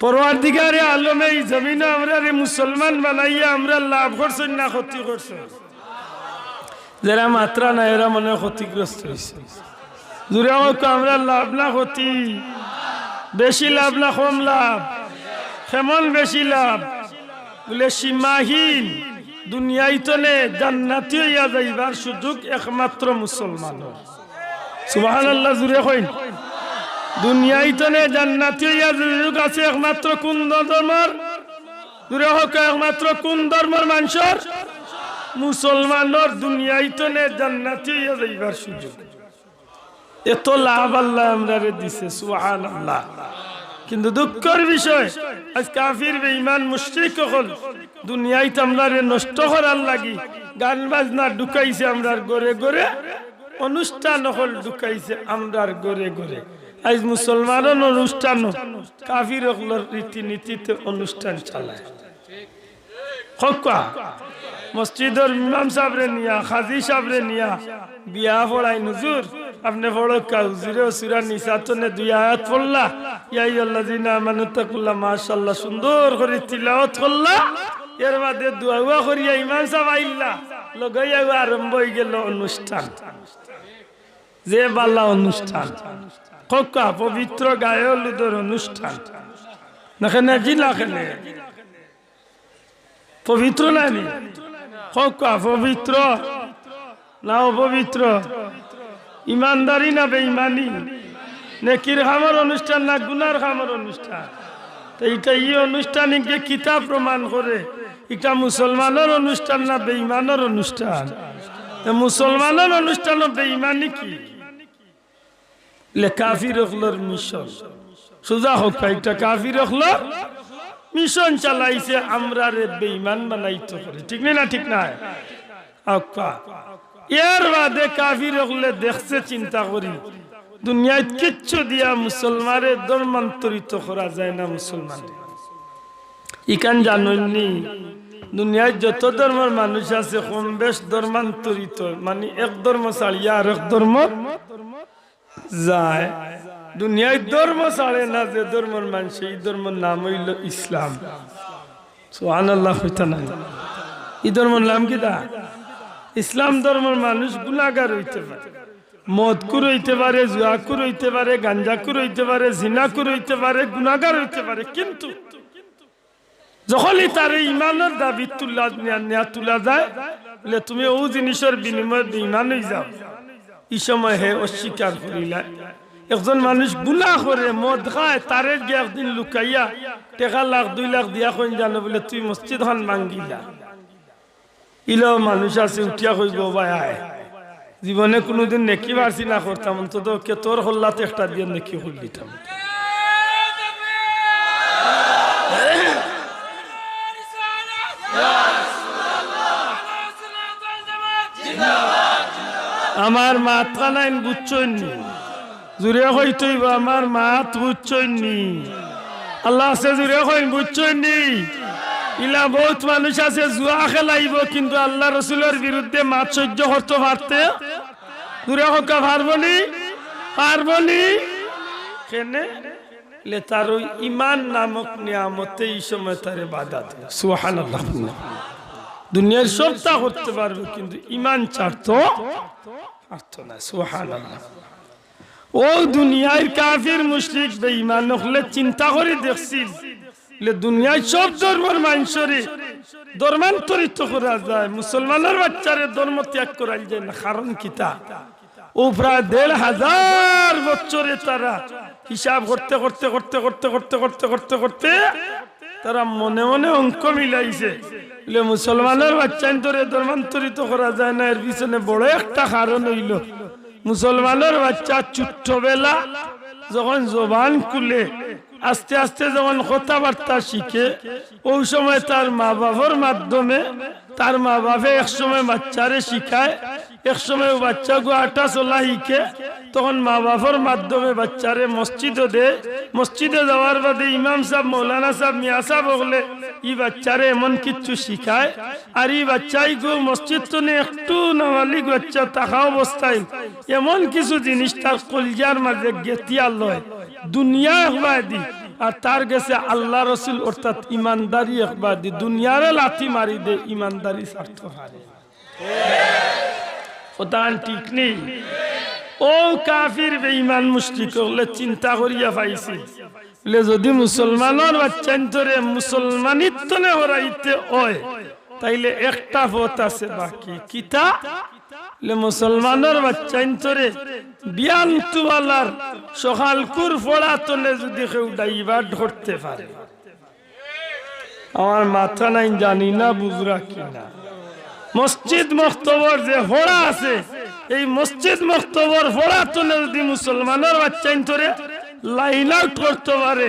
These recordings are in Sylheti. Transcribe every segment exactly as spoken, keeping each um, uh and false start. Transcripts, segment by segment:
পরওয়ারদিগারে আলমে ই জমিনো আমরারে মুসলমান বানাইয়া আমরার লাভ করছইন না ক্ষতি করছইন? যেরা মাতরা না, এরা মনে হয় ক্ষতিগ্রস্ত অইছে। জুরে কউক্কা, আমরার লাভ না ক্ষতি? বেশি লাভ না কম লাভ? কেমন বেশি লাভ? বুলে, সীমাহীন দুনিয়াইতনে জান্নাতি অইয়া যাইবার সুযোগ একমাত্র মুসলমানর। সুবহানাল্লাহ, জুরে কইন। দুনিয়াইতনে জান্নাতি অইয়া সুযোগ আছে একমাত্র কুন ধর্মর? জুরে কউক্কা, একমাত্র কুন ধর্মর মানষর? মুসলমানর দুনিয়াইতনে জান্নাতি অইয়া যাইবার সুযোগ। এত লাভ আল্লায় আমরারে দিছে, সুবহানাল্লাহ। কিন্তু দুঃখর বিষয়, আইজ কাফির, বেঈমান, মুশরিক অকল দুনিয়াইত আমরারে নষ্ট করার লাগি গান বাজনা ঢুকাইছে আমরার ঘরে ঘরে, অনুষ্ঠান অকল ঢুকাইছে আমরার ঘরে ঘরে। আইজ মুসলমানর অনুষ্ঠানো কাফির অকলর রীতিনীতিতে অনুষ্ঠান চালায়। কউক্কা, মসজিদর ইমাম সাবরে নিয়া, কাজী সাবরে নিয়া বিয়া পড়াইন, হুজুর, আপনে পড়উক্কা। হুজুরে সূরা নিসা তনে দুই আয়াত পড়লা, ইয়া আইয়ুহাল্লাযীনা আমানুত্তাকুল্লাহ, মাশাআল্লাহ, সুন্দর করি তিলাওয়াত করলা। এর বাদে দোয়া উয়া করিয়া ইমাম সাব আইলা, লগাইয়া উয়া আরম্ভ অইগেল অনুষ্ঠান। যে বালা অনুষ্ঠান, কউক্কা, পবিত্র গায়ে হলুদর অনুষ্ঠান। না কেনে, জি না কেনে? পবিত্র নায় নি? কউক্কা, পবিত্র না অপবিত্র? ইমানদারি না বেইমানি? নেকির কামর অনুষ্ঠান না গুনার কামর অনুষ্ঠান? তে ইটা, ই অনুষ্ঠান ইগে কিতা প্রমাণ করে? ইটা মুসলমানর অনুষ্ঠান না বেইমানর অনুষ্ঠান? তে মুসলমানর অনুষ্ঠানো বেইমানি কি? লে কাফির অকলর মিশন। সুজা কউক্কা, ইটা কাফির অকলর মিশন চালাইছে, আমরারে বেইমান বানাইতো করি। ঠিক নি না? ঠিক নায়? কউক্কা। এর বাদে কাফির অকলে দেখছে, চিন্তা করি, দুনিয়াত কিচ্ছু দিয়া মুসলমানরে ধর্মান্তরিত করা যায় না মুসলমানরে। ইখান জানইন নি, দুনিয়াত যত ধর্মর মানুষ আছে, কম বেশ ধর্মান্তরিত, মানে এক ধর্ম ছাড়িয়া আরেক ধর্ম যায়। দুনিয়াত ধর্ম ছাড়ে না যে ধর্মর মানষে, ই ধর্মর নাম অইলো ইসলাম। সুবহানাল্লাহ কইতা নায়? ই ধর্মর নাম কিতা? ইসলাম ধর্মর মানুষ গুনাগার অইতে পারে, মদখুর অইতে পারে, জুয়াখুর অইতে পারে, গাঞ্জাখুর অইতে পারে, জিনাখুর অইতে পারে, গুনাগার অইতে পারে, কিন্তু যখনই তারে ইমানর দাবিত তুলা, নেয়া, নেয়া তুলা যায়, বুলে, "তুমি অউ জিনিসর বিনিময়ে বেইমান অইযাও", ই সময় হে অস্বীকার করিলায়। একজন মানুষ গুনা করে, মদ খায়, তারে গিয়া একদিন লুকাইয়া টেকা লাখ দুই লাখ দিয়া কইন, জানো, বুলে, "তুই মসজিদ খান ভাঙ্গিলা।" ইলাও মানুষ আছে, উঠিয়া কইবো, "ভাই আয়, জীবনে কুনুদিন নেকি পারছি না করতাম, অন্তত কে তোর কল্লাত একটা দিয়া নেকি করি দিতাম।" আমার মাত কানাইন বুঝছইন নি? জুরে কইতে অইবো, আমার মাত বুঝছইন নি? আল্লাহ আছে, জুরে কইন, বুঝছইন নি? ইলা বউত মানুষ আছে, জুয়া খেলাইবো, কিন্তু আল্লাহ রসুলর বিরুদ্ধে মাত সইজ্য করতো পারতে? জুরে কউক্কা, পারবো নি? পারবো নি? কেনে? লে তার অউ ইমান নামক নিয়ামতে ই সময় তারে বাধা দেয়। সুবহানাল্লাহ। দুনিয়ার সবতা করতে পারবো, কিন্তু ইমান ছাড়তো পারতো না। সুবহানাল্লাহ। অউ দুনিয়ার কাফির, মুশরিক, বেইমান অকলে চিন্তা করি দেখছিল, লে দুনিয়ার সব ধর্মর মানষরে ধর্মান্তরিত করা যায়, মুসলমানর বাইচ্চারে ধর্ম ত্যাগ করাইল যায় না, কারণ কিতা? অউ প্রায় দেড় হাজার বছরে তারা হিসাব করতে করতে করতে করতে তারা মনে মনে অঙ্ক মিলাইছে, বুলে, মুসলমানর বাইচ্চাইন্তরে ধর্মান্তরিত করা যায় না। এর পিছনে বড় একটা কারণ অইলো, মুসলমানর বাইচ্চা ছোট্টবেলা যখন জবান খুলে, আস্তে আস্তে যখন কথাবার্তা শিখে, অউ সময় তার মা বাফর মাধ্যমে, তার মা বাফে এক সময় বাইচ্চারে শিখায়, এক সময় অউ বাইচ্চাগু আটা চলা শিখে, তখন মা বাফর মাধ্যমে বাইচ্চারে মসজিদো দেয়। মসজিদো যাওয়ার বাদে ইমাম সাব, মৌলানা সাব, মিয়া সাব অকলে ই বাইচ্চারে এমন কিচ্ছু শিখায়, আর ই বাইচ্চাইগু মসজিদ তনে একটু নাবালিগ বাইচ্চা থাকা অবস্থায় এমন কিছু জিনিস তার কলজার মাঝে গেতিয়া লয়, দুনিয়া একবায়দি আর তার গেছে আল্লাহ রসুল, অর্থাৎ ইমানদারি একবাদি দুনিয়ারে লাথি মারি দে, ইমানদারি ছাড়তো পারে। কথাখান ঠিক নি? অউ কাফির বেঈমান মুশরিক অকলে চিন্তা করিয়া পাইছে, বুলে, যুদি মুসলমানর বাইচ্চাইন্তরে মুসলমানির তনে হরাইতে অয়, তাইলে একটা পথ আছে বাকি। কিতা? বুলে, মুসলমানর বাইচ্চাইন্তরে বিয়ান তুবালার সকালকুর ফড়া তনে যুদি কেউ divert করতে পারে। আমার মাথা নাই, জানি না বুঝরা কি না। মসজিদ মক্তবর যে ফড়া আছে, এই মসজিদ মক্তবর ফড়া তনে যুদি মুসলমানর বাইচ্চাইন্তরে line out করতো পারে,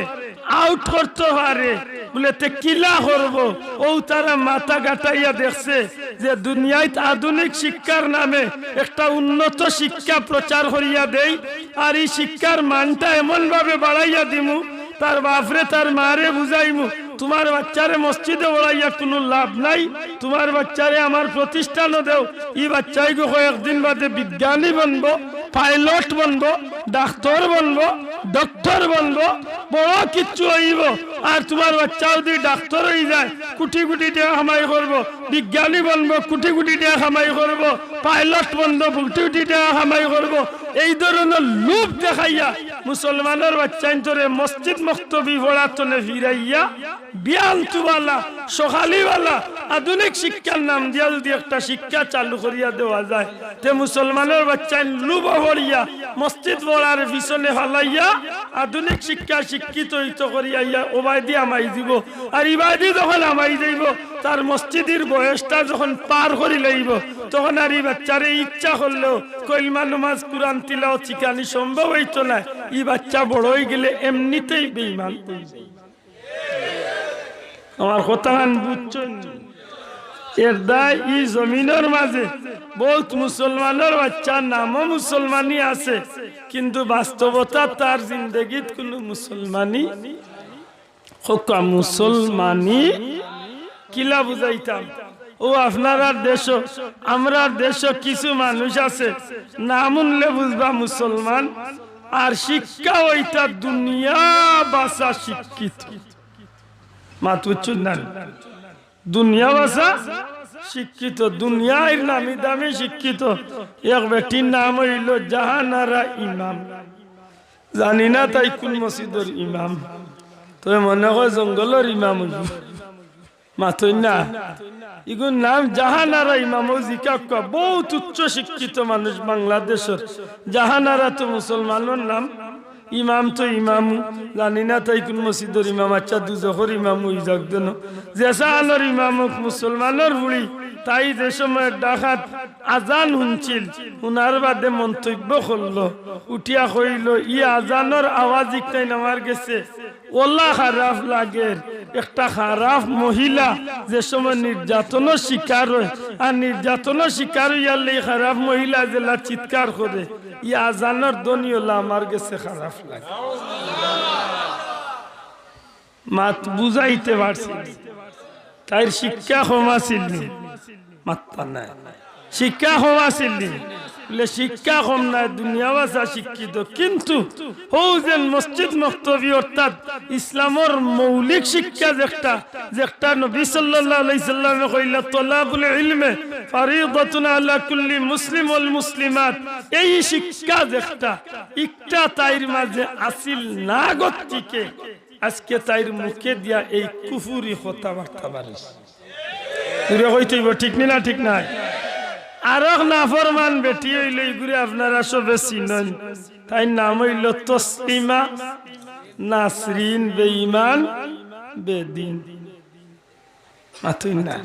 out করতো পারে, বুলে, তে কিলা করবো? অউ তারা মাথা গাটাইয়া দেখছে যে দুনিয়াত আধুনিক শিক্ষার নামে একটা উন্নত শিক্ষা প্রচার করিয়া দেই, আর ই শিক্ষার মানটা এমন ভাবে বাড়াইয়া দিমু, তার বাফরে তার মারে বুঝাইমু, তুমার বাইচ্চারে মসজিদো পড়াইয়া কুনু লাভ নাই, তুমার বাইচ্চারে আমার প্রতিষ্ঠানো দেও। ই বাইচ্চাইগু কয়েকদিন বাদে বিজ্ঞানী বনবো, pilot বনবো, ডাক্তর বনবো, doctor বনবো, বড় কিচ্ছু অইবো। আর তুমার বাইচ্চা যুদি ডাক্তর অইযায়, কুটি কুটি টেকা কামাই করবো, বিজ্ঞানী বনবো, কুটি কুটি টেকা কামাই করবো, pilot বনবো, কুটি কুটি টেকা কামাই করবো। এই ধরনর লোভ দেখাইয়া মুসলমানর বাইচ্চাইন্তরে মসজিদ মক্তবি ফড়া তনে ফিরাইয়া বিয়ান তুবালা, সকালিবালা, আধুনিক শিক্ষার নাম দিয়া যুদি একটা শিক্ষা চালু করিয়া দেওয়া যায়, তে মুসলমানর বাইচ্চাইন লোভ পড়িয়া মসজিদ ফড়ার পিছনে ফালাইয়া আধুনিক শিক্ষা শিক্ষিত অইতো করিয়া ইয়া ওবায়দি হামাই দিবো। আর ইবায়দি যখন হামাই যাইবো, তার মসজিদর বয়সটা যখন পার করি লাইবো, তখন আর ই বাইচ্চারে ইচ্ছা করলেও কলমা নমাজ কুরআন তিলাওয়াত শিখানি সম্ভব অইতো নায়। ই বাইচ্চা বড় অইগেলে এমনিতেই বেঈমান অইযিবো। আমার কথাখান বুঝছইন নি? এর দায় ই জমিনর মাজে বউত মুসলমানর বাইচ্চা, নামো মুসলমানি আছে, কিন্তু বাস্তবতাত তার জিন্দেগিত কুনু মুসলমানি, কউক্কা মুসলমানি কিলা বুঝাইতাম? অউ আপনারার দেশো, আমরার দেশো কিছু মানুষ আছে, নাম হুনলে বুঝবা মুসলমান, আর শিক্ষা অইতা দুনিয়া বাসা শিক্ষিত। মাত বুঝছইন না? দুনিয়া বাসা শিক্ষিত, দুনিয়ার নামি দামি শিক্ষিত। এক বেটির নাম অইলো জাহানারা ইমাম। জানি না তাই কুন মসজিদর ইমাম, তবে মনে কয় জঙ্গলর ইমাম অইবো। মাতইন না। ইগুর নাম জাহানারা ইমাম। অউ জিকাউক্কা, বউত উচ্চ শিক্ষিত মানুষ বাংলাদেশর। জাহানারা তো মুসলমানর নাম, ইমাম তো ইমামউ। জানি না তাই কুন মসজিদর ইমাম, আচ্ছা, দুজখর ইমাম অইযাউক দেন। যেছানর ইমাম অউক, মুসলমানর ফুড়ি, তাই যে সময় ডাকাত আজান হুনছিল, হুনার বাদে মন্তব্য করলো, উঠিয়া কইলো, "ই আজানর আওয়াজ ইকটাইন আমার গেছে অলা খারাপ লাগের।" একটা খারাপ মহিলা যে সময় নির্যাতনর শিকার অয়, আর নির্যাতনর শিকার অইয়ারলে ই খারাপ মহিলা যেলা চিৎকার করে, ই আজানর ধ্বনি অলা আমার গেছে খারাপ লাগে। মাত বুঝাইতে পারছি নি? তাইর শিক্ষা কম আছিল নি? মাত্তা নাই। শিক্ষা কম আছিল নি? বুলে, শিক্ষা কম নায়, দুনিয়া বাসা শিক্ষিত, কিন্তু হউ যেন মসজিদ মক্তবি, অর্থাৎ ইসলামর মৌলিক শিক্ষা যেকটা, যেকটা নবী সাল্লাল্লাহু আলাইহি সাল্লামে কইলা, "তলাবুল ইলমে ফারিদাতুন আলা কুল্লি মুসলিম ওয়াল মুসলিমাত।" এই শিক্ষা যেকটা, ইকটা তাইর মাজে আছিল না গতিকে আজকে তাইর মুখে দিয়া এই কুফুরি কথাবার্তা বারইছে। জুরে কইতে অইবো, ঠিক নি না ঠিক নায়? আরক নাফরমান বেটি অইলো, ইগুরে আপনারা সবে চিনইন। তাইর নাম অইলো তসলিমা নাসরিন, বেঈমান, বেদিন। মাতইন না।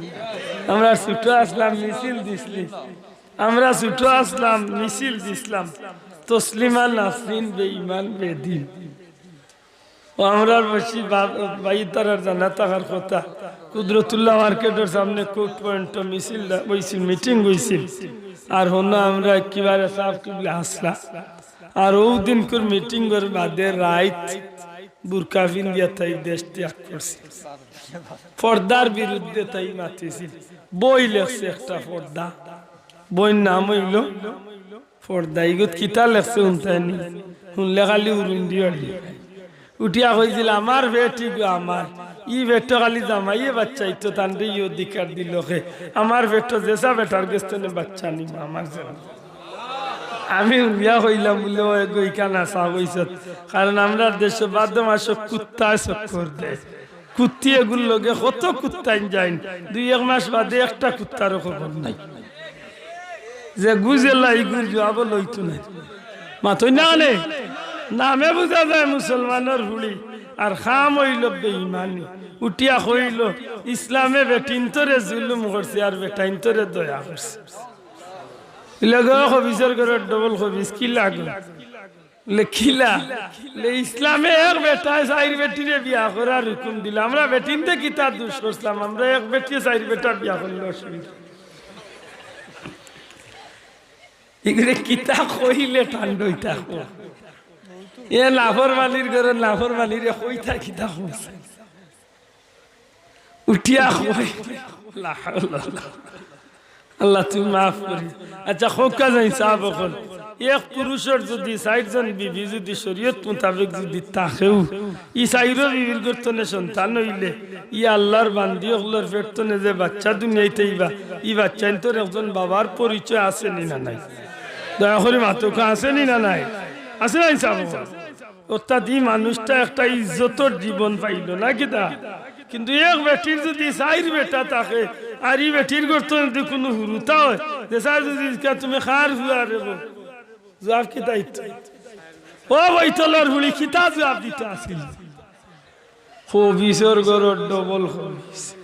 আমরা ছুটো আছলাম, মিছিল দিছলি। আমরা ছুটো আছলাম, মিছিল দিছলাম। তসলিমা নাসরিন, বেঈমান, বেদিন। অউ আমরার বেশি বা-, ভাইতারার জানা থাকার কথা। কুদরতুল্লাহ মার্কেটর সামনে কোর্ট পয়েন্টো মিছিল অইছিল, মিটিং অইছিল। আর হনো আমরা একেবারে সাব কিবলা আছলা। আর অউ দিনকুর মিটিংর বাদে রাইত বুরকা পিন্দিয়া তাই দেশ ত্যাগ করছিল। পর্দার বিরুদ্ধে তাই মাতিছিল। বই লেখছে একটা পর্দা। বইর নাম অইলো পর্দা। ইগুত কিতা লেখছে হুনতায়নি? হুনলে খালি উরুন্দি অইলো। উঠিয়া কইছিল, "আমার পেট ইগু আমার, ই পেটো খালি জামাইয়ে বাচ্চাইতো, তানরে ই অধিকার দিল কে? আমার পেটো যেছা বেটার গেছ থনে বাচ্চা নিব, আমার যেন।" আমি হুনিয়া কইলাম, বুলে, "অয় গো, ইখান হাছা কইছত।" কারণ আমরার দেশো ভাদ্র মাসো কুত্তায় চক্কর দেয়, কুত্তি এগুর লগে কত কুত্তাইন যাইন, দুই এক মাস বাদে একটা কুত্তারও খবর নাই। যেগু যেলা ইগুর জুয়াবও লইতো নায়। মাতইন না কেনে? নামে বুঝা যায় মুসলমানর ফুড়ি, আর কাম অইলো বেইমানি। উঠিয়া কইলো, "ইসলামে বেটিন্তরে জুলুম করছে আর বেটাইন্তরে দয়া করছে।" ইলা গো, খবিছর ঘরর ডবল খবিছ, কিলা গো? বুলে, "কিলা?" বুলে, "ইসলামে এক বেটায় চাইর বেটিরে বিয়া করার হুকুম দিলা, আমরা বেটিন্তে কিতা দুষ করছলাম? আমরা এক বেটিয়ে চাইর বেটা বিয়া করলে অসুবিধা?" ইগুরে কিতা কইলে ঠান্ডা অইতা কও? এ নাফরমানির ঘরর নাফরমানিরে কইতা কিতা কও? উঠিয়া কয়, লা হাওলা ওয়ালা। আল্লাহ, তুমি মাফ করি। আচ্ছা, কউক্কা যাইন সাব অকল, এক পুরুষর যুদি চাইরজন বিবি যুদি শরীয়ত মোতাবেক যুদি থাকেও, ই চাইরো বিবির গর্ত থনে সন্তান অইলে, ই আল্লাহর বান্দি অকলর পেট থনে যে বাচ্চা দুনিয়াইত আইবা, ই বাচ্চাইন্তর একজন বাবার পরিচয় আছে নি না নাই? দয়া করি মাতউক্কা, আছে নি না নাই? আছে নি সাব অকল? অর্থাৎ ই মানুষটা একটা ইজ্জতর জীবন পাইলো না কিতা? কিন্তু এক বেটির যুদি চাইর বেটা থাকে, আর ই বেটির গর্ত থনে যুদি কুনু হুরুতা অয়, যে চাইর যুদি জিকা, "তুমি কার ফুয়া রে গো?" জুয়াব কিতা দিতা? ও বইতলর ফুড়ি, কিতা জুয়াব দিতা আছিল? খবিছর ঘরর ডবল খবিছ।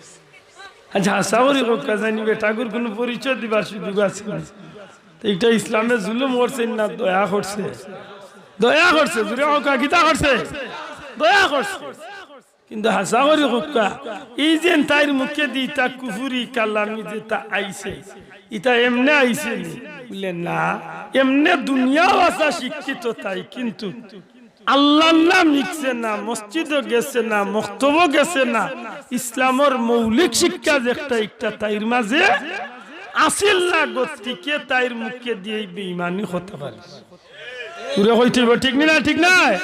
আচ্ছা, হাছা করি কউক্কা যাইন, বেটাগুর কুনু পরিচয় দিবার সুযোগ আছে নি? তে ইটা ইসলামে জুলুম করছে না দয়া করছে? দয়া করছে। জুরে কউক্কা, কিতা করছে? দয়া করছে। কিন্তু হাছা করি কউক্কা, ই যে তাইর মুখেদি ইতা কুফুরি কালামি যেতা আইছে, ইতা এমনে আইছে নি? বুলে, "না, এমনে দুনিয়াও আছে শিক্ষিত তাই, কিন্তু আল্লাহর নাম শিখছে না, মসজিদও গেছে না, মক্তবও গেছে না, ইসলামর মৌলিক শিক্ষা যে একটা, একটা তাইর মাঝে আছিল না, গতিকে তাইর মুখেদি ই বেইমানি কথা বার অইছে।" পুরা কইতে অইবো, ঠিক নি না? ঠিক নায়?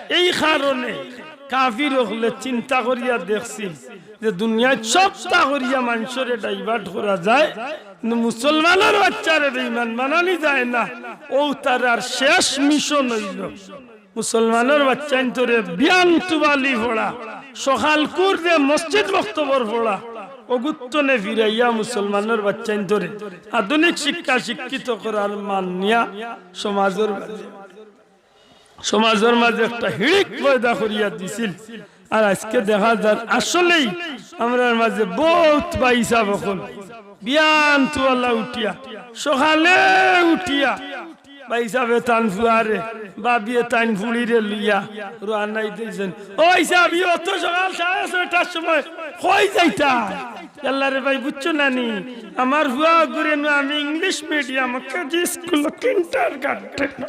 এই কারণে কাফির অকলে চিন্তা করিয়া দেখছিল যে দুনিয়াত সবতা করিয়া মানষরে divert করা যায়, কিন্তু মুসলমানর বাচ্চারে বেইমান বানানি যায় না। অউ তারার শেষ মিশন অইলো মুসলমানর বাচ্চাইন্তরে বিয়ান তুবালি পড়া, সকালকুর যে মসজিদ মক্তবর পড়া, অগুর থনে ফিরাইয়া মুসলমানর বাচ্চাইন্তরে আধুনিক শিক্ষা শিক্ষিত করার মান নিয়া সমাজর মাঝে, সমাজর মাঝে একটা হিড়িক পয়দা করিয়া দিছিল। আর আজকে দেখা যার আসলেই আমরার মাঝে বউত ভাইসাব অকল বিয়ান তুবালা উঠিয়া, সকালে উঠিয়া ভাইসাবে তান ফুয়ারে, ভাবিয়ে তাইন ফুড়িরে লইয়া রওয়ানা দিছইন। ও ভাইসাব, ই অত সকাল সাড়ে ছয়টার সময় কই যাইতা? ইয়াল্লা রে ভাই, বুঝছো না নি? আমার ফুয়া অগুরে নু আমি English medium, KG school, kindergarten.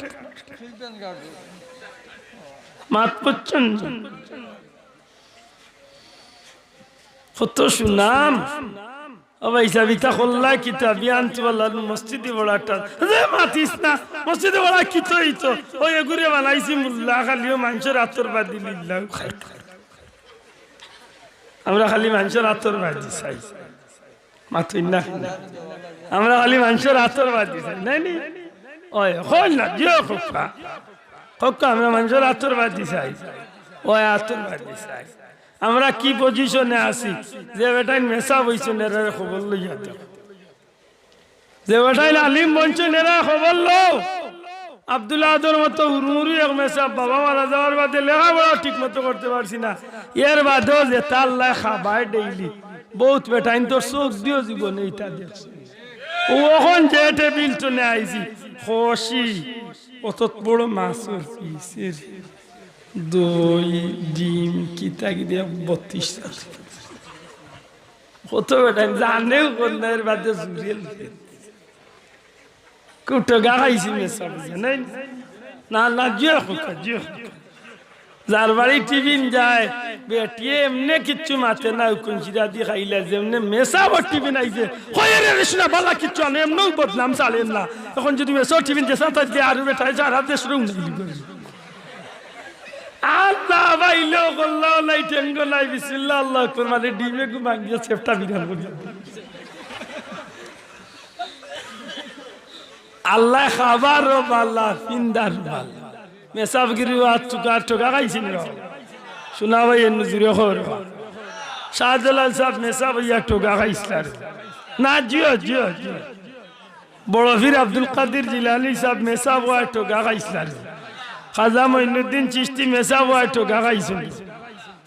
মাত বুঝছইন? কত সুনাম। ও ভাইসাব, ইতা করলা কিতা? বিয়ান তুবালা নু মসজিদি পড়াটা। যে মাতিস না, মসজিদি পড়া কিতা অইতো? অউ এগুরে বানাইছি মুল্লা, খালি অউ মানষর আতর বাদি লিল্লা। আমরা খালি মানষর আতর বাদি চাই। মাতইন না। আমরা খালি মানষর আতর বাদি চাই, নায় নি? অয়, কইন না, জিও কউক্কা। কউক্কা, আমরা মানষর আতর বাদি চাই। অয়, আতর বাদি চাই। আমরা কি position-এ আছি? যে বেটাইন মেসাব অইছইন, এরারে খবর লইয়া দেও। যে বেটাইন আলিম বনছইন, এরার খবর লও। আব্দুল আহাদর মতো হুরুমুরু এক মেসাব, বাবা মারা যাওয়ার বাদে লেখাপড়া ঠিক মতো করতে পারছি না। এর বাদেও যেতা আল্লায় খাবায় daily, বউত বেটাইন্তর চউখ দিও জীবনে ইতা দেখছি। অউ অখন যে টেবিল থনে আইছি, খসি, অত বড় মাছর পিসের দই, ডিম, কিতা কিতা বত্রিশটা। কত বেটাইন জানেও কর না, এর বাদে জুড়িয়ে লিখে। কুটো গা খাইছি মেসাব, জানেন? না, না, জিও কউক্কা, জিও কউক্কা। যার বাড়ি টিফিন যায়, বেটিয়ে এমনে কিচ্ছু মাতে না, উকুন চিরা দি খাইলা, যেমনে মেসাবর টিফিন আইছে, কয়, "আরে রে, শুনা, বালা কিচ্ছু আনে, এমনেও বদনাম ছাড়েন না।" অখন যুদি মেসাবর টিফিন যেছা থাকলে আরো বেটায় যারা দেশ রুম দিলি করে। আল্লাহ ভাইলো, কল্লাও নাই, টেঙ্গো নাই, বিসমিল্লাহ, আল্লাহু আকবার, মানে ডিমে গু ভাঙ্গিয়া সেফটা বিরান করি। আল্লাহ খাবারও বালা, ফিন্দার বালা। মেসাবগিরি ওয়া টুকা, টুকা খাইছইন না? শোনা ভাই, এর নজরে খবর। শাহজালাল সাহেব মেসাব অইয়া টুকা খাইছলা রে? না, জিও, জিও, জিও। বড় পীর আব্দুল কাদির জিলানী সাহেব মেসাব অইয়া টুকা খাইছলা রে? খাজা মঈনুদ্দিন চিশতি মেসাব অইয়া টুকা খাইছইন?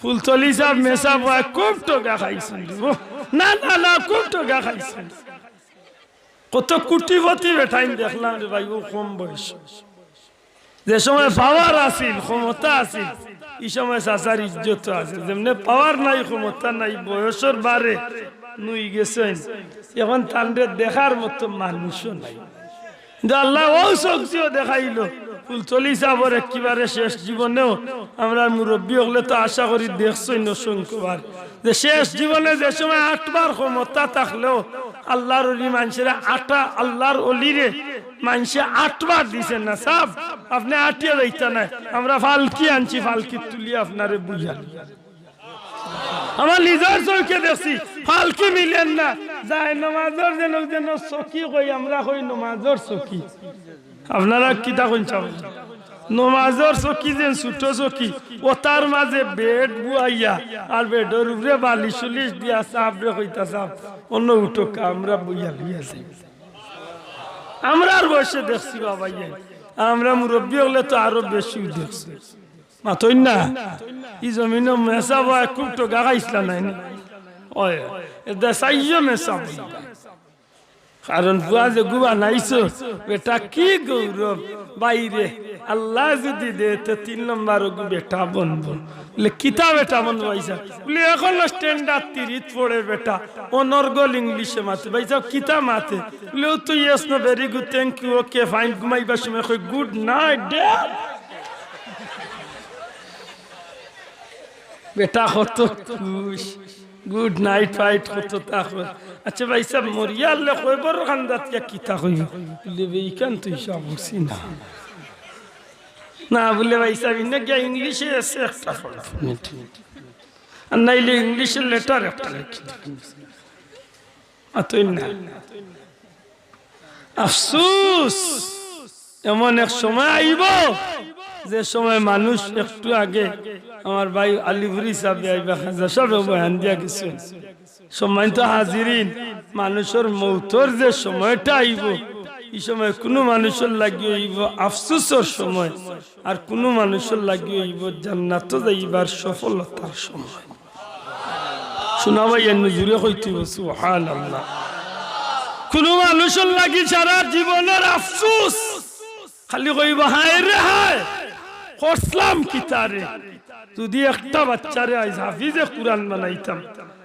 ফুলতলি সাহেব মেসাব অইয়া খুব টুকা খাইছইন? না, না, না, খুব টুকা খাইছইন। কত কোটিপতি বেটাইন দেখলাম রে ভাই, অউ কম বয়স। যে সময় পাওয়ার আছিল, ক্ষমতা আছিল, ই সময় চাচার ইজ্জত আছিল। যেমনে পাওয়ার নাই, ক্ষমতা নাই, বয়সর বারে নুই গেছইন, এখন তানরে দেখার মতো মানুষও নাই। কিন্তু আল্লায় অউ চোখ দিও দেখাইলো। ফুলতলি সাবর একেবারে শেষ জীবনেও আমরার মুরব্বি অকলে তো আশা করি দেখছইন অসংখ্যবার, যে শেষ জীবনে যে সময় আটবার ক্ষমতা থাকলেও আল্লার অলি মানষরে আটা, আল্লার অলিরে মানষে আটবার দিছে না, "সাব, আপনে আটিয়া যাইতা নায়, আমরা ফালকি আনছি, ফালকিত তুলিয়া আপনারে বইয়ার।" আমার নিজর চউখে দেখছি, ফালকি মিলের না। যায় নমাজর যেন, যেন চকি কই, আমরা কই নমাজর চকি। আপনারা কিতা কইন চাও? নমাজর চকি যেন ছোট চকি, অতার মাঝে বেড বুয়াইয়া, আর বেডর উপরে বালিশ উলিশ দিয়া সাবরে কইতা, "সাব, অনো উঠউক্কা, আমরা বইয়া লইয়া যাই।" আমরার বয়সে দেখছি বাবা ইয়ে, আর আমরা মুরব্বি অকলে তো আরো বেশি দেখছি। মাতইন না? ই জমিনো মেসাব অইয়া খুব টুকা খাইছলা নায় নি? অয়, এ দেশাইও মেসাব অইবা। কারণ পুয়া যেগু বানাইছো, বেটা কি গৌরব। বাইরে আল্লায় যুদি দে, তে তিন নম্বর অগু বেটা বনবো। বুলে, "কিতা বেটা বনবো ভাইসাব?" বুলে, "অখনো standard তিরিত পড়ে বেটা, অনর্গল ইংলিশে মাতে।" ভাইসাব, "কিতা মাতে?" বুলে, "অউ তো yes, no, very good, thank you, okay, fine, ঘুমাইবার সময় কয়, 'Good night, dad.'" বেটা কত খুশ, গুড নাইট ফাইট কত তা কয়। আচ্ছা ভাইসাব, মরিয়া হারলে কবরর কান্দাত গিয়া কিতা কইবো? বুলে, "বে, ইখান তো হিসাব করছি না।" না, বুলে, "ভাইসাব, ইনো গিয়া ইংলিশে এসে একটা পড়ো।" আর নাইলে ইংলিশর লেটার একটা লেখি। মাতইন না। আফসুস, এমন এক সময় আইবো, যে সময় মানুষ, একটু আগে আমার ভাই আলিপুরি সাবে আইবা, খাজা সাবে বয়ান দিয়া গেছইন, সম্মানিত হাজিরিন, মানুষর মউতর যে সময়টা আইবো, ই সময় কুনু মানুষর লাগি অইবো আফসুসর সময়, আর কুনু মানুষর লাগি অইবো জান্নাতো যাইবার সফলতার সময়। শোনা ভাই, এর নজরে কইতে অইবো, সুবহানাল্লাহ। কুনু মানুষর লাগি সারা জীবনর আফসুস, খালি কইবো, "হায় রে হায়, করছলাম কিতা রে?" যুদি একটা বাচ্চারে আইজ হাফিজে কুরআন বানাইতাম,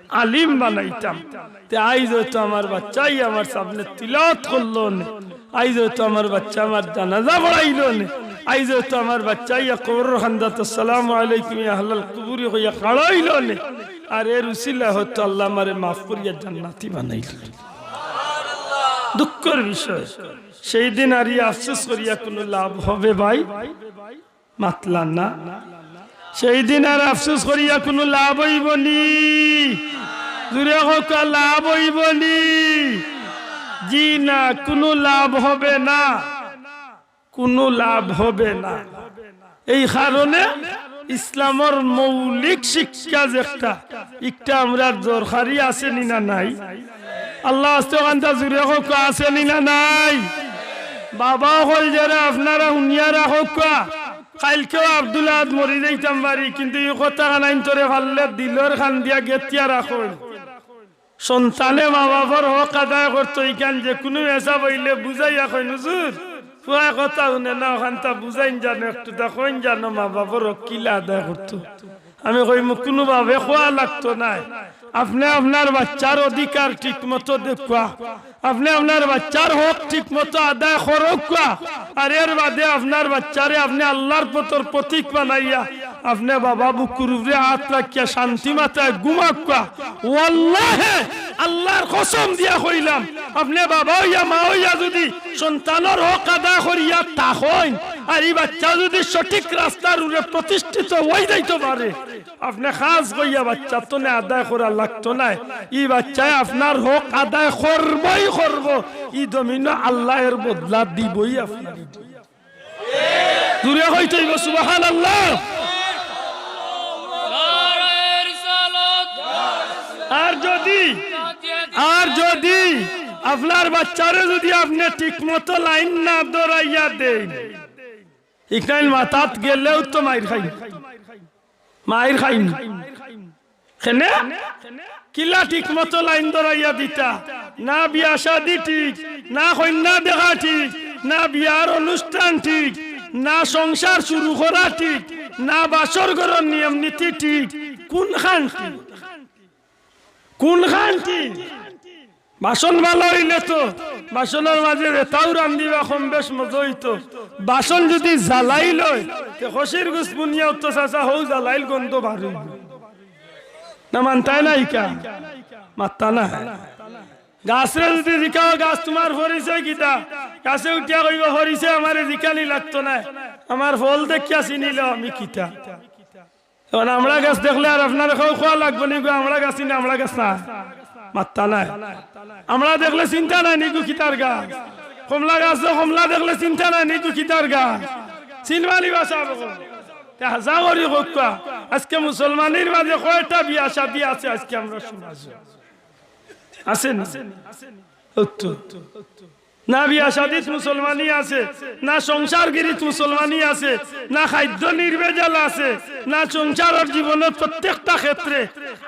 আলিম বানাইতাম, তে আইজ অয়তো আমার বাচ্চায় আমার সামনে তিলাওয়াত করলো নে, আইজ অয়তো আমার বাচ্চায় আমার জানাজা পড়াইলো নে, আইজ অয়তো আমার বাচ্চায় কবরর কান্দাত আসসালামু আলাইকুম ইয়া আহলাল কুবুরি কইয়া খাড়াইলো নে। আর এর উসিলায় অয়তো আল্লায় আমারে মাফ করিয়া জান্নাতি বানাইলো। দুঃখর বিষয়, সেই দিন আর ই আফসোস করিয়া কুনু লাভ হবে ভাই? মাতলা না। সেই দিন আর আফসোস করিয়া কুনু লাভ অইবো নি? জুরে কউক্কা, লাভ অইবো নি? জি না, কুনু লাভ হবে না, কুনু লাভ হবে না। এই কারণে ইসলামর মৌলিক শিক্ষা যেটা, একটা আমরার দরকারি আছে নি না নাই? আল্লার ওয়াস্তে অখানতা জুরে কউক্কা, আছে নি না নাই? বাবা অকল যেরা, আপনারা হুনিয়া রাখউক্কা। কাইলকেও আব্দুল আহাদ মরি যাইতাম পারি, কিন্তু ই কথাখান আইন্তরে পারলে দিলর কান্দিয়া গেতিয়া রাখইন। সন্তানে মা-বাফর হক আদায় করতো, ইখান যেকুনু মেসাব অইলে বুঝাইয়া কইন, "হুজুর, পুয়ায় কথা হুনে না, অখানতা বুঝাইন জানো, একটুতা কইন জানো, মা-বাফর হক কিলা আদায় করতো।" আমি কইমু, "কুনু ভাবে কওয়া লাগতো নায়, আপনে আপনার বাইচ্চার অধিকার ঠিক মতো দেউক্কা।" আপনে আপনার বাইচ্চার হক ঠিক মতো আদায় করউক্কা, আর এর বাদে আপনার বাইচ্চারে আপনে আল্লার পথর পথিক বানাইয়া আপনে বাবা বুকুর উপরে আত রাখিয়া শান্তি মাতায় ঘুমাউক্কা। ওয়াল্লাহে, আল্লার কসম দিয়া কইলাম, আপনে বাবা অইয়া মা অইয়া যুদি সন্তানর হক আদায় করিয়া থাকইন, আর ই বাচ্চা যুদি সঠিক রাস্তার উপরে প্রতিষ্ঠিত অই যাইতো পারে, আপনে খাস কইয়া বাচ্চার তনে আদায় করা লাগতো নায়। ই বাচ্চায় আপনার হক আদায় করবই করবো। ই জমিনো আল্লায় এর বদলা দিবই আপনারে। জুরে কইতে অইবো সুবহানাল্লাহ। আর যুদি, আর যুদি আপনার বাচ্চারে যুদি আপনে ঠিক মতো লাইন না ধরাইয়া দেইন, ইকরাইল মাতাত গেলেও তো মাইর খাইন, মাইর খাইন। কেনে? কিলা ঠিক মতো লাইন ধরাইয়া দিতা? না বিয়া শাদি ঠিক, না কইন্যা দেখা ঠিক, না বিয়ার অনুষ্ঠান ঠিক, না সংসার শুরু করা ঠিক, না বাসর ঘরর নিয়ম নীতি ঠিক। কুনখান ঠিক? কুনখান ঠিক? বাসন ভালা অইলে তো বাসনর মাঝে যেতাউ রান্দিবা কম বেশ মজা অইতো। বাসন যুদি জ্বালাইল অয়, তে খসির গুস বুনিয়া উত্তর চাচা হউ জ্বালাইল গন্ধ বার অইবো। না মানতায় না ইকা? মাত্তা না। গাছরে যুদি জিকাও, "গাছ তুমার পরিচয় কিতা?" গাছে উঠিয়া কইবো, "পরিচয় আমারে জিকানি লাগতো নায়, আমার ফল দেখিয়া চিনিলাও আমি কিতা।" এখন আমড়া গাছ দেখলে আর আপনারে কওয়া লাগবো নি গো, আমড়া গাছ নি না, আমড়া গাছ না, মাত্তা নাই। আমড়া দেখলে চিনতা নায় নি গো কিতার গাছ? কমলা গাছ তো কমলা দেখলে চিনতা নায় নি গো কিতার গাছ? চিনবা নি বা সাব অকল। তে হাছা করি কউক্কা, আজকে মুসলমানির মাঝে কয়টা বিয়া শাদি আছে আজকে আমরার সমাজো? আছে না? অতো। না বিয়া শাদিত মুসলমানি আছে, না সংসার গিরিত মুসলমানি আছে, না খাদ্য নির্ভেজাল আছে, না সংসারর জীবনর প্রত্যেকটা ক্ষেত্রে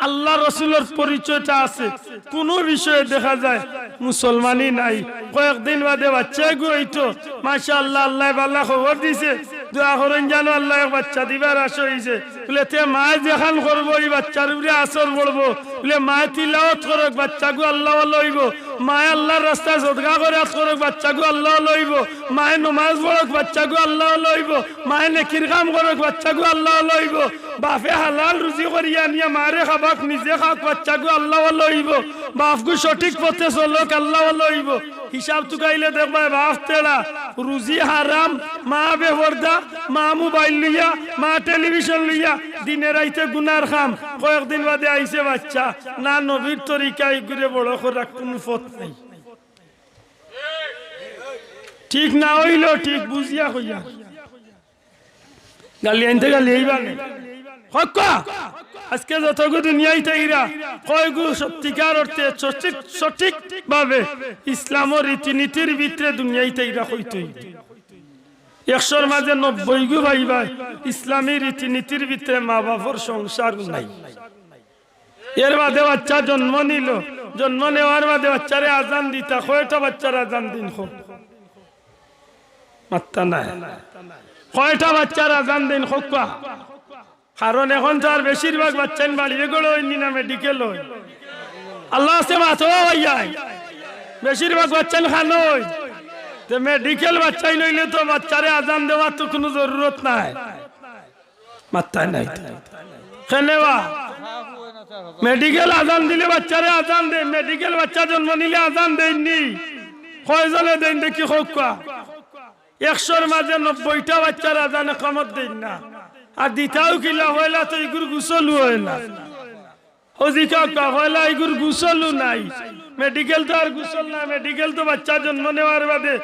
আল্লার রসুলর পরিচয়টা আছে। কুনু বিষয়ে দেখা যায় মুসলমানি নাই। কয়েকদিন বাদে বাচ্চাগু অইতো, মাশাআল্লাহ, আল্লায় ভালা খবর দিছে, দোয়া করইন জানো আল্লায় এক বাচ্চা দিবার আশা অইছে। বুলে, তে মায় যেখান করবো, ই বাচ্চার উপরে আসর পড়বো। বুলে, মায় তিলাওত করউক, বাচ্চাগু আল্লাওয়ালা অইবো। মায় আল্লার রাস্তায় সদকা খয়রাত করউক, বাচ্চাগু আল্লাওয়ালা অইবো। মায় নমাজ পড়উক, বাচ্চাগু আল্লাওয়ালা অইবো। মায় নেকির কাম করউক, বাচ্চাগু আল্লাওয়ালা অইবো। বাফে হালাল রুজি করিয়া আনিয়া মারে খাবাক, নিজে খাউক, বাচ্চাগু আল্লাওয়ালা অইবো। বাফগু সঠিক পথে চলউক, আল্লাওয়ালা অইবো। হিসাব তুকাইলে দেখবায়, বাফ তেড়া, রুজি হারাম, মা বেপর্দা, মা মোবাইল লইয়া, মা টেলিভিশন লইয়া, দিনে রাইতে গুনার কাম। কয়েকদিন বাদে আইছে বাচ্চা, না নবীর তরিকা ইগুরে বড় করার কুনু পথ নাই। ঠিক না অইলো ঠিক, বুঝিয়া কইয়া। গালি আনতে গালি এইবার নেই। হক্কা, আজকে যতগু দুনিয়াইত আইরা, কয়গু সত্যিকার অর্থে সঠিক, সঠিকভাবে ইসলামর রীতিনীতির ভিতরে দুনিয়াইত আইরা কইতই। একশোর মাঝে নব্বইগু ভাই ভাই ইসলামী রীতিনীতির ভিতরে মা বাফর সংসার নাই। এর বাদে বাচ্চা জন্ম নিল, জন্ম নেওয়ার বাদে বাচ্চারে আজান দিতা, কয়টা বাচ্চার আজান দিন কও? মাত্তা নাই। কয়টা বাচ্চার আজান দিন কউক্কা? কারণ এখন তো আর বেশিরভাগ বাচ্চাইন বাড়িয়ে গড়ে অইন নি না মেডিকেল অইন। আল্লাহ আছে মাতো ভাইয়াই। বেশিরভাগ বাচ্চাইন খানো অইন। তে মেডিকেল বাচ্চাইন অইলে তো বাচ্চারে আজান দেওয়ার তো কুনু জরুরত নাই। মাত্তায় নাই। কেনে বা? মেডিকেল আজান দিলে বাচ্চারে আজান দেইন, মেডিকেল বাচ্চা জন্ম নিলে আজান দেইন নি? কয়জনে দেইন দেখি কউক্কা? একশোর মাঝে নব্বইটা বাচ্চার আজান একামত দেইন না। আর দিতাও কিলা, পয়লা তো ইগুর গোসলও অয় না। ও জি কাকা, পয়লা ইগুর গোসলও নাই। মেডিকেল তো আর গোসল না, মেডিকেল তো বাচ্চা জন্ম নেওয়ার বাদে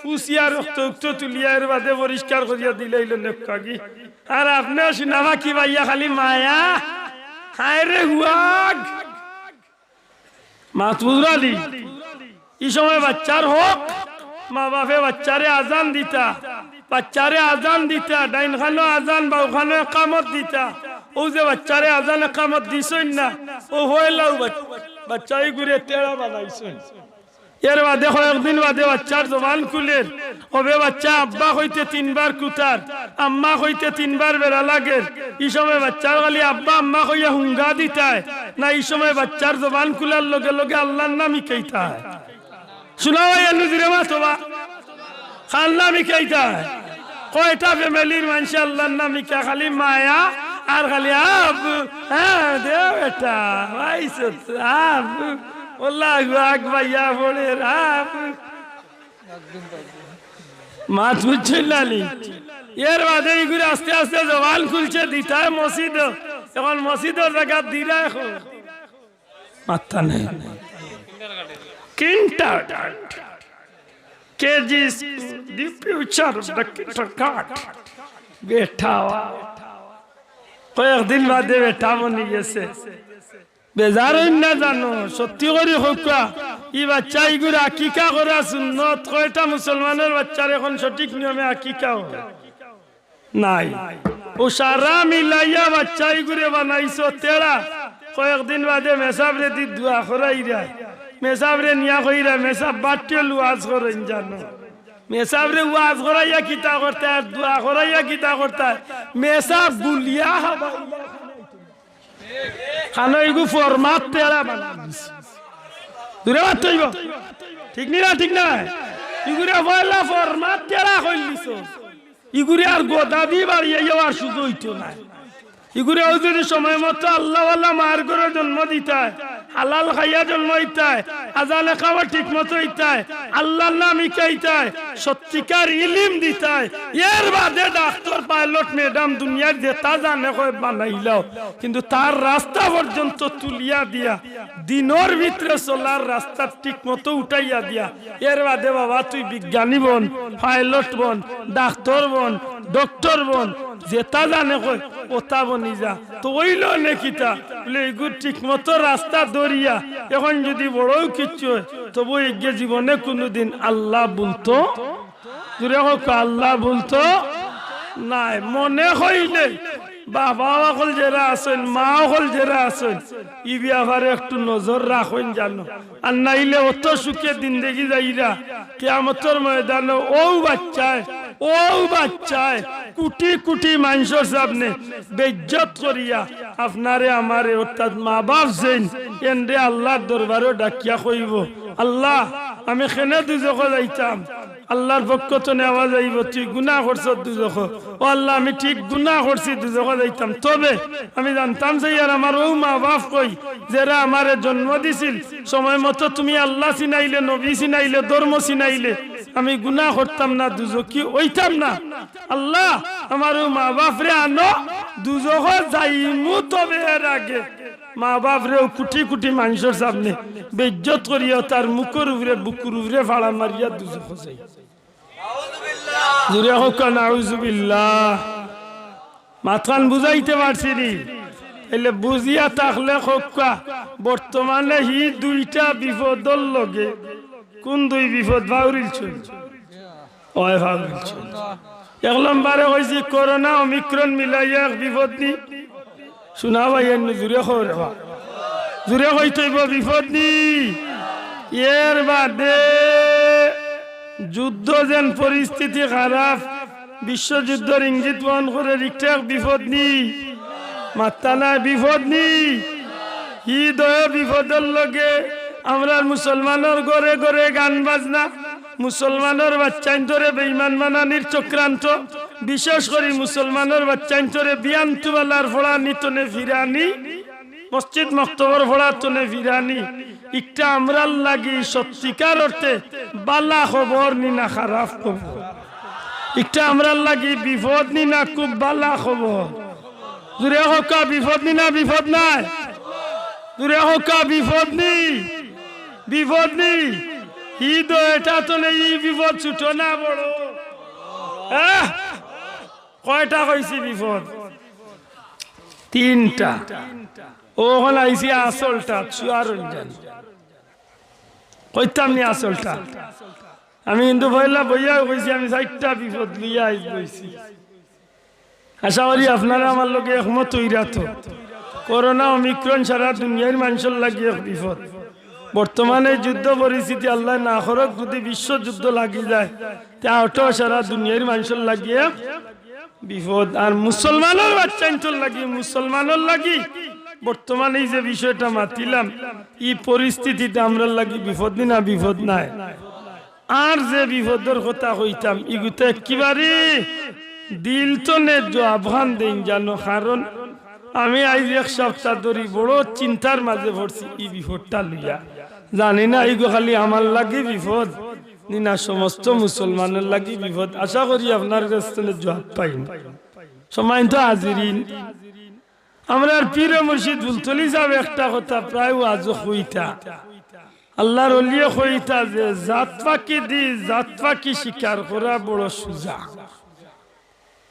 ফুসিয়া রক্ত উক্ত তুলিয়া এর বাদে পরিষ্কার করিয়া দিলাইল নেক্কা কি। আর আপনে সিনামা কি ভাইয়া খালি মায়া, হায় রে হুয়াগ। মাতবুজালি, ই সময় বাচ্চার হক, মা বাফে বাচ্চারে আজান দিতা, বাচ্চারে আজান দিতা, ডাইন খানো আজান, বাউ খানো একামত দিতা। অউ যে বাচ্চারে আজান একামত দিছইন না, অউ পয়লাউ বাচ-, বাচ্চা ইগুরে তেড়া বানাইছইন। এর বাদে কয়েকদিন বাদে বাচ্চার জবান খুলের, অবে বাচ্চা আব্বা কইতে তিনবার কুতার, আম্মা কইতে তিনবার বেড়া লাগের। ই সময় বাচ্চার খালি আব্বা আম্মা কইয়া হুঙ্গা দিতায় না, ই সময় বাচ্চার জবান খুলার লগে লগে আল্লার নাম হিকাইতায়। শুনা ভাই, এনু জুরে মাতো বা। কার নাম হিকাইতায়? কয়টা ফ্যামিলির মানষে আল্লার নাম হিকা খালি মায়া আর খালি আব, হ্যাঁ, দে বেটা, ভাই সত, আব, আল্লাহু আকবার, ইয়া পড়ের, আব। মাত বুঝছইন না নি? এর বাদে ইগুরে আস্তে আস্তে জবান খুলছে, দিতায় মসজিদো। এখন মসজিদর জাগাত দিরা এখন। মাত্তা নাই। Kindergarten, KG school, the future of the kindergarten। বেটা, কয়েকদিন বাদে বেটা বনি গেছে। বেজার অইন না জানো, সত্যি করি কউক্কা, ই বাচ্চা ইগুর আকিকা করা সুন্নত। কয়টা মুসলমানর বাচ্চার এখন সঠিক নিয়মে আকিকা অয়? নাই। অউ সারা মিলাইয়া বাচ্চা ইগুরে বানাইছো তেড়া। কয়েকদিন বাদে মেসাবরে দি দোয়া করাইরা, মেসাবরে নিয়া কইরা, মেসাব বাট্টিল ওয়াজ করইন জানো। মেসাবরে ওয়াজ করাইয়া কিতা করতায় আর দোয়া করাইয়া কিতা করতায়? মেসাব গুলিয়া খাবাইলা। খানো ইগু ফরমাত তেড়া বানাইছে। দূরে মাত অইবো। ঠিক নি না? ঠিক না? ইগুরে পয়লা ফরমাত তেড়া কইলিছো। ইগুরে আর গদা দি বাড়িয়াইয়া আর সুযোগ অইতো নায়। ইগুরে অউ যদি সময় মতো আল্লাহওয়ালা মার ঘরো জন্ম দিতায়, হালাল খাইয়া জন্ম দিতায়, আজান একামত ঠিক মতো অইতায়, আল্লাহর নাম হিকাইতায়, সত্যিকার ইলিম দিতায়, এর বাদে ডাক্তর, পাইলট, ম্যাডাম, দুনিয়ার যেতা জানে কয় বানাইলাও, কিন্তু তার রাস্তা পর্যন্ত তুলিয়া দিয়া, দিনর ভিতরে চলার রাস্তা ঠিক মতো উঠাইয়া দিয়া, এর বাদে বাবা তুই বিজ্ঞানী বন, পাইলট বন, ডাক্তর বন, ডক্টর বন, যেতা জানে কয়, ওতা বনি যা। তো অইলো নে কিতা? বলে, ইগু ঠিক মতো রাস্তা ধরিয়া, এখন যদি বড়ও কিচ্ছু অয়, তবু ইগে জীবনে কুনুদিন আল্লাহ ভুলতো, জুরে কউক্কা, আল্লাহ ভুলতো নায়। মনে কইলে বাবা অকল যেরা আছইন, মা অকল যেরা আছইন, ই ব্যাপারে একটু নজর রাখইন জানো। আর নাইলে অত সুখে জিন্দেগি যাইরা, কিয়ামতর ময়দানো অউ বাচ্চায়, অউ বাচ্চায় কুটি কুটি মানষর সামনে বেইজ্জত করিয়া আপনারে আমারে অর্থাৎ মা বাপ যেইন এনরে আল্লাহর দরবারো ডাকিয়া কইবো, "আল্লাহ, আমি কেনে দুজখো যাইতাম?" আল্লাহর পক্ষ তনে আওয়াজ আইবো, "তুই গুনাহ করছস দুজখো।" "ও আল্লাহ, আমি ঠিক গুনাহ করছি, দুজখো যাইতাম, তবে আমি জানতাম চাই আর আমার অউ মা বাপ কই, যেরা আমারে জন্ম দিছিল, সময় মতো তুমি আল্লাহ চিনাইলে, নবী চিনাইলে, ধর্ম চিনাইলে, আমি গুনাহ করতাম না, দুজখি অইতাম না। আল্লাহ, আমার অউ মা বাপরে আনো, দুজখো যাইমু, তবে এর আগে মা বাপরে অউ কুটি কুটি মানষর সামনে বেইজ্জত করিয়া তার মুখর উপরে, বুকুর উপরে ফাড়া মারিয়া দুজখো যাই।" জুরে কউক্কা, নাউজুবিল্লাহ। মাতখান বুঝাইতে পারছি নি? তাইলে বুঝিয়া থাকলে কউক্কা, বর্তমানে হি দুইটা বিপদর লগে কুন দুই বিপদ বাউরিল চল? অয় বাউরিল চল। এক নম্বরে কইছি করোনা, ওমিক্রন মিলাইয়া এক বিপদ নি। শুনা ভাই, এমনি জুরে কও রে বা। জুরে কইতে অইবো বিপদ নি। এর বাদে যুদ্ধ যেন পরিস্থিতি খারাপ, বিশ্বযুদ্ধর ইঙ্গিত বহন করে, ইটা এক বিপদ নি। মাত্তা নাই, বিপদ নি। হি দুইও বিপদর লগে আমরার মুসলমানর ঘরে ঘরে গান বাজনা, মুসলমানর বাচ্চাইন্তরে বেইমান বানানির চক্রান্ত, বিশেষ করি মুসলমানর বাচ্চাইন্তরে বিয়ান তুবালার ফড়ানি তনে ফিরানি, মসজিদ মক্তবর ফড়া তনে ফিরানি, ইকটা আমরার লাগি সত্যিকার অর্থে বালা খবর নি না খারাপ খবর? ইকটা আমরার লাগি বিপদ নি না খুব বালা খবর? জুরে কউক্কা, বিপদ নি না বিপদ নায়? জুরে কউক্কা, বিপদ নি, বিপদ নি। হি দুইটা তনে ই বিপদ ছুটো না বড়? আহ, কয়টা কইছি বিপদ? তিনটা। অখন আইছি আসলটা, চুয়ার রঞ্জন। কইতাম নি আসলটা? আমি কিন্তু পয়লা বইয়াউ কইছি, আমি চাইরটা বিপদ লইয়া আইজ বইছি। আশা করি আপনারা আমার লগে একমত অইরা তো। করোনা ওমিক্রন সারা দুনিয়ার মানষর লাগি এক বিপদ। বর্তমানে যুদ্ধ পরিস্থিতি আল্লায় না করউক, যদি বিশ্বযুদ্ধ লাগি যায়, তে অউটাও সারা দুনিয়ার মানষর লাগি এক বিপদ। আর মুসলমানর বাচ্চাইন্তর লাগি, মুসলমানর লাগি বর্তমানে এই যে বিষয়টা মাতিলাম, ই পরিস্থিতিটা আমরার লাগি বিপদ নি না বিপদ নায়? আর যে বিপদর কথা কইতাম, ইগুতা একেবারে দিল তনে জবাবখান দেইন জানো, কারণ আমি আইজ এক সপ্তাহ ধরি বড় চিন্তার মাঝে পড়ছি ই বিপদটা লইয়া। জানি না ইগু খালি আমার লাগি বিপদ না সমস্ত মুসলমানর লাগি বিপদ। আশা করি আপনার কাছ থনে জুয়াব পাইমু। সম্মানিত হাজিরিন, আমরার পীর মুর্শিদ ফুলতলি সাব একটা কথা প্রায় ওয়াজো কইতা, আল্লার অলিয়ে কইতা যে জাত পাখি দি জাত পাখি শিকার করা বড় সুজা।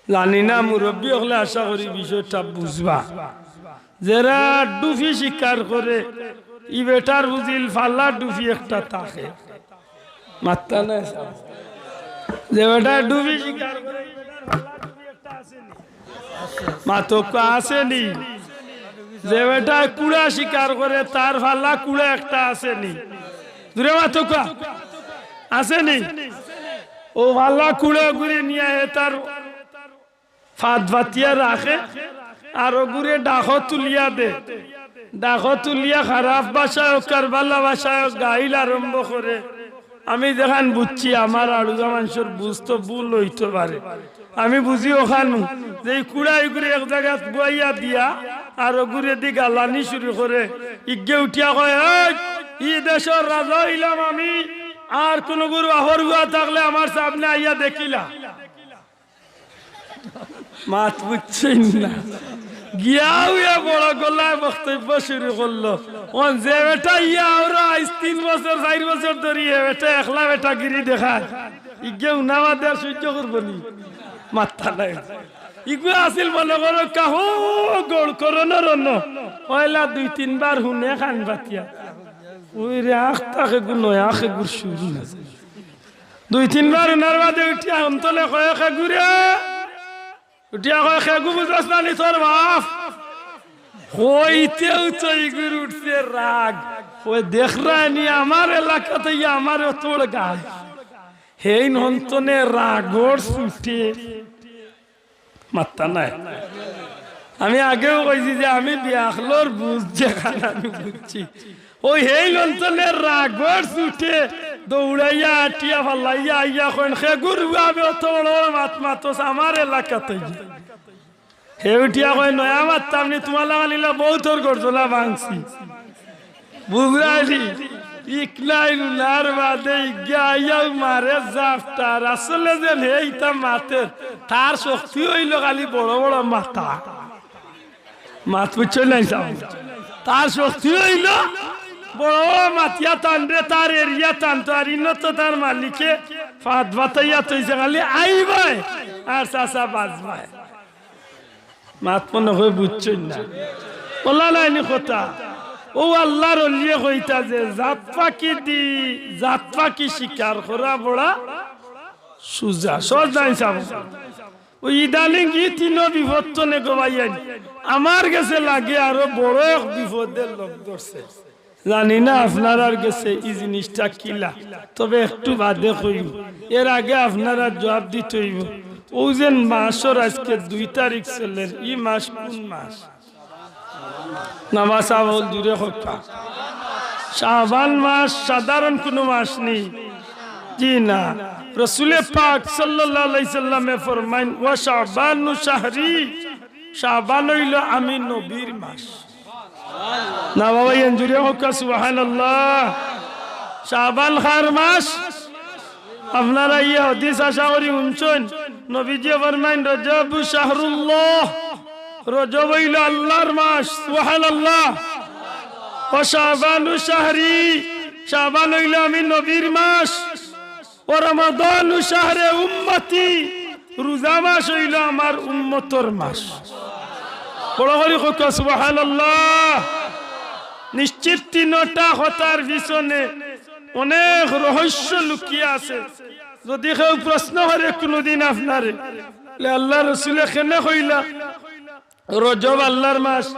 জানি না মুরব্বি অকলে আশা করি বিষয়টা বুঝবা। যেরা ডুফি শিকার করে, ই বেটার বুঝিল ফাল্লা ডুফি একটা থাকে। মাত্তা নাই সাব। যে বেটায় ডুফি শিকার করে, ই বেটার ফাল্লা ডুফি একটা আছে নি? মাতক আছে নি? যে বেটায় কুড়া শিকার করে, তার ফাল্লা কুড়া একটা আছে নি? জুরে মাতক আছে নি? অউ ফাল্লা কুড়া ঘুরে নিয়া হে তার ফাদ ফাতিয়া রাখে, আর অগুরে ডাকো তুলিয়া দে। ডাকো তুলিয়া খারাপ ভাষায় অউক আর ভালা ভাষায় অউক গাইল আরম্ভ করে। আমি যেখান বুঝছি, আমার আড়ুয়া মানষর বুঝ তো ভুল অইতো পারে। আমি বুঝি অখানউ যে ই কুড়া ইগুরে এক জাগাত বওয়াইয়া দিয়া আর অগুরেদি গালানি শুরু করে। ইগে উঠিয়া কয়, "এই, ই দেশর রাজা অইলাম আমি, আর কুনুগুর বাফর পুয়া থাকলে আমার সামনে আইয়া দেখিলা।" মাত বুঝছইন না। গিয়া অউ বড় গলায় বক্তব্য শুরু করলো। অন যে বেটা ইয়া আওরা আইজ তিন বছর, চাইর বছর ধরি হে বেটা একলা বেটাগিরি দেখায়। ইগে হুনা বাদে আর সইজ্য করবো নি? মাত্তা নাই। ইগু আছিল মনে করো কাহো গড় করো না রনো। পয়লা দুই তিনবার হুনে খান বাতিয়া। ওই রে আখ তাকে গু নয় আখে গুর শুরু না। দুই তিনবার হুনার বাদে উঠিয়া হন্তলে কয়, "খেগুরে।" উঠিয়া কয়, "খেগু বুঝস না নি তোর বাফ?" কইতেউ তো ইগুর উঠছে রাগ। কয়, "দেখরায় নি আমার এলাকাত ইয়া আমারে অতবড় গায়।" হেইন হন্তনে রাগর ছুটে মাত্তা নাই। আমি আগেউ কইছি যে আমি বিয়াখলর বুঝ যেখান আমি বুঝছি। অউ হেইন হন্তনে রাগর ছুটে দৌড়াইয়া আটিয়া ফালাইয়া আইয়া কইন, "খেগুর পুয়া বে অতবড় মাত মাতস আমার এলাকাত ইয়া।" হে উঠিয়া কয়, "নয়া মাততাম নি, তুমার লাখান ইলা বউতর গর্দনা ভাংছি।" বুঝরায় নি? ইকনাইন হুনার বাদে ইগিয়া আইয়াউ মারে জাপটার। আসলে যেন হে ইতা মাতের, তার শক্তি অইলো খালি বড় বড় মাতা। মাত বুঝছইন না সাব? তার শক্তি অইলো বড় বড় মাতিয়া তানরে, তার এরিয়া তানতো। আর ইনো তো তার মালিকে ফাদ বাতাইয়া থইছে, খালি আইবায় আর চাচা বাজবায়। মাত মনে অয় বুঝছইন না। অলা নায় নি কথা? অউ আল্লার অলিয়ে কইতা যে জাত পাখি দি জাত পাখি শিকার করা বড়া সুজা, সহজ নায় সাব। অউ ইদানিং ই তিনো বিপদ থনে গো ভাইয়াইন, আমার গেছে লাগে আরো বড় এক বিপদে লগ ধরছে। জানি না আপনারার গেছে ই জিনিসটা কিলা, তবে একটু বাদে কইমু। এর আগে আপনারা জুয়াব দিতে অইবো। অউ যেন মাসর আইজকে দুই তারিখ চলের, ই মাস কুন মাস? না মাস আবল জুরে কউক্কা। শাবান মাস সাধারণ কুনু মাস নি? জি না। রসুলে পাক সাল্লাল্লাহু আলাইহি সাল্লামে ফরমাইন, "ওয়া শাবানু শাহরি", শাবান অইলো আমি নবীর মাস। না বাবা, এন জুরে কউক্কা সুবহানাল্লাহ। শাবান কার মাস? আপনারা ই হাদিস আশা করি হুনছইন। নবীজিয়ে ফরমাইন, "রজবু শাহরুল্লাহ", রজব অইলো আল্লার মাস। সুবহানাল্লাহ। "ওয়া শাবানু শাহরি", শাবান অইলো আমি নবীর মাস। "ওয়া রমাদানু শাহরে উম্মতি", রোজা মাস অইলো আমার উম্মতর মাস। বড় করি কউক্কা সুবহানাল্লাহ। নিশ্চিত তিনোটা কথার পিছনে অনেক রহস্য লুকিয়া আছে। যদি কেউ প্রশ্ন করে কুনুদিন আপনারে, বলে, "আল্লার রসুলে কেনে কইলা রজব আল্লার মাস?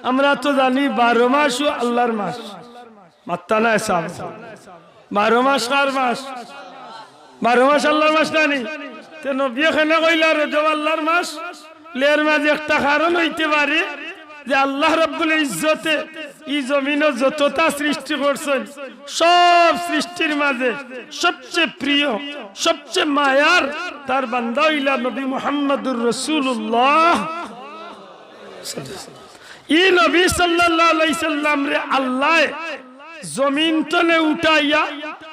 আমরা তো জানি বারো মাসউ আল্লার মাস।" মাত্তা নায় সাব। বারো মাস কার মাস? বারো মাস আল্লার মাস না নি? তে নবীয়ে কেনে কইলা রজব আল্লার মাস? এর মাঝে একটা কারণ অইতে পারে যে আল্লাহ রাব্বুল ইজ্জতে ই জমিনো যততা সৃষ্টি করছইন, সব সৃষ্টির মাঝে সবচেয়ে প্রিয়, সবচেয়ে মায়ার তার বান্দা অইলা নবী মুহাম্মাদুর রাসূলুল্লাহ। ই নবী সাল্লাল্লাহু আলাইহি সাল্লামরে আল্লায় জমিন তনে উঠাইয়া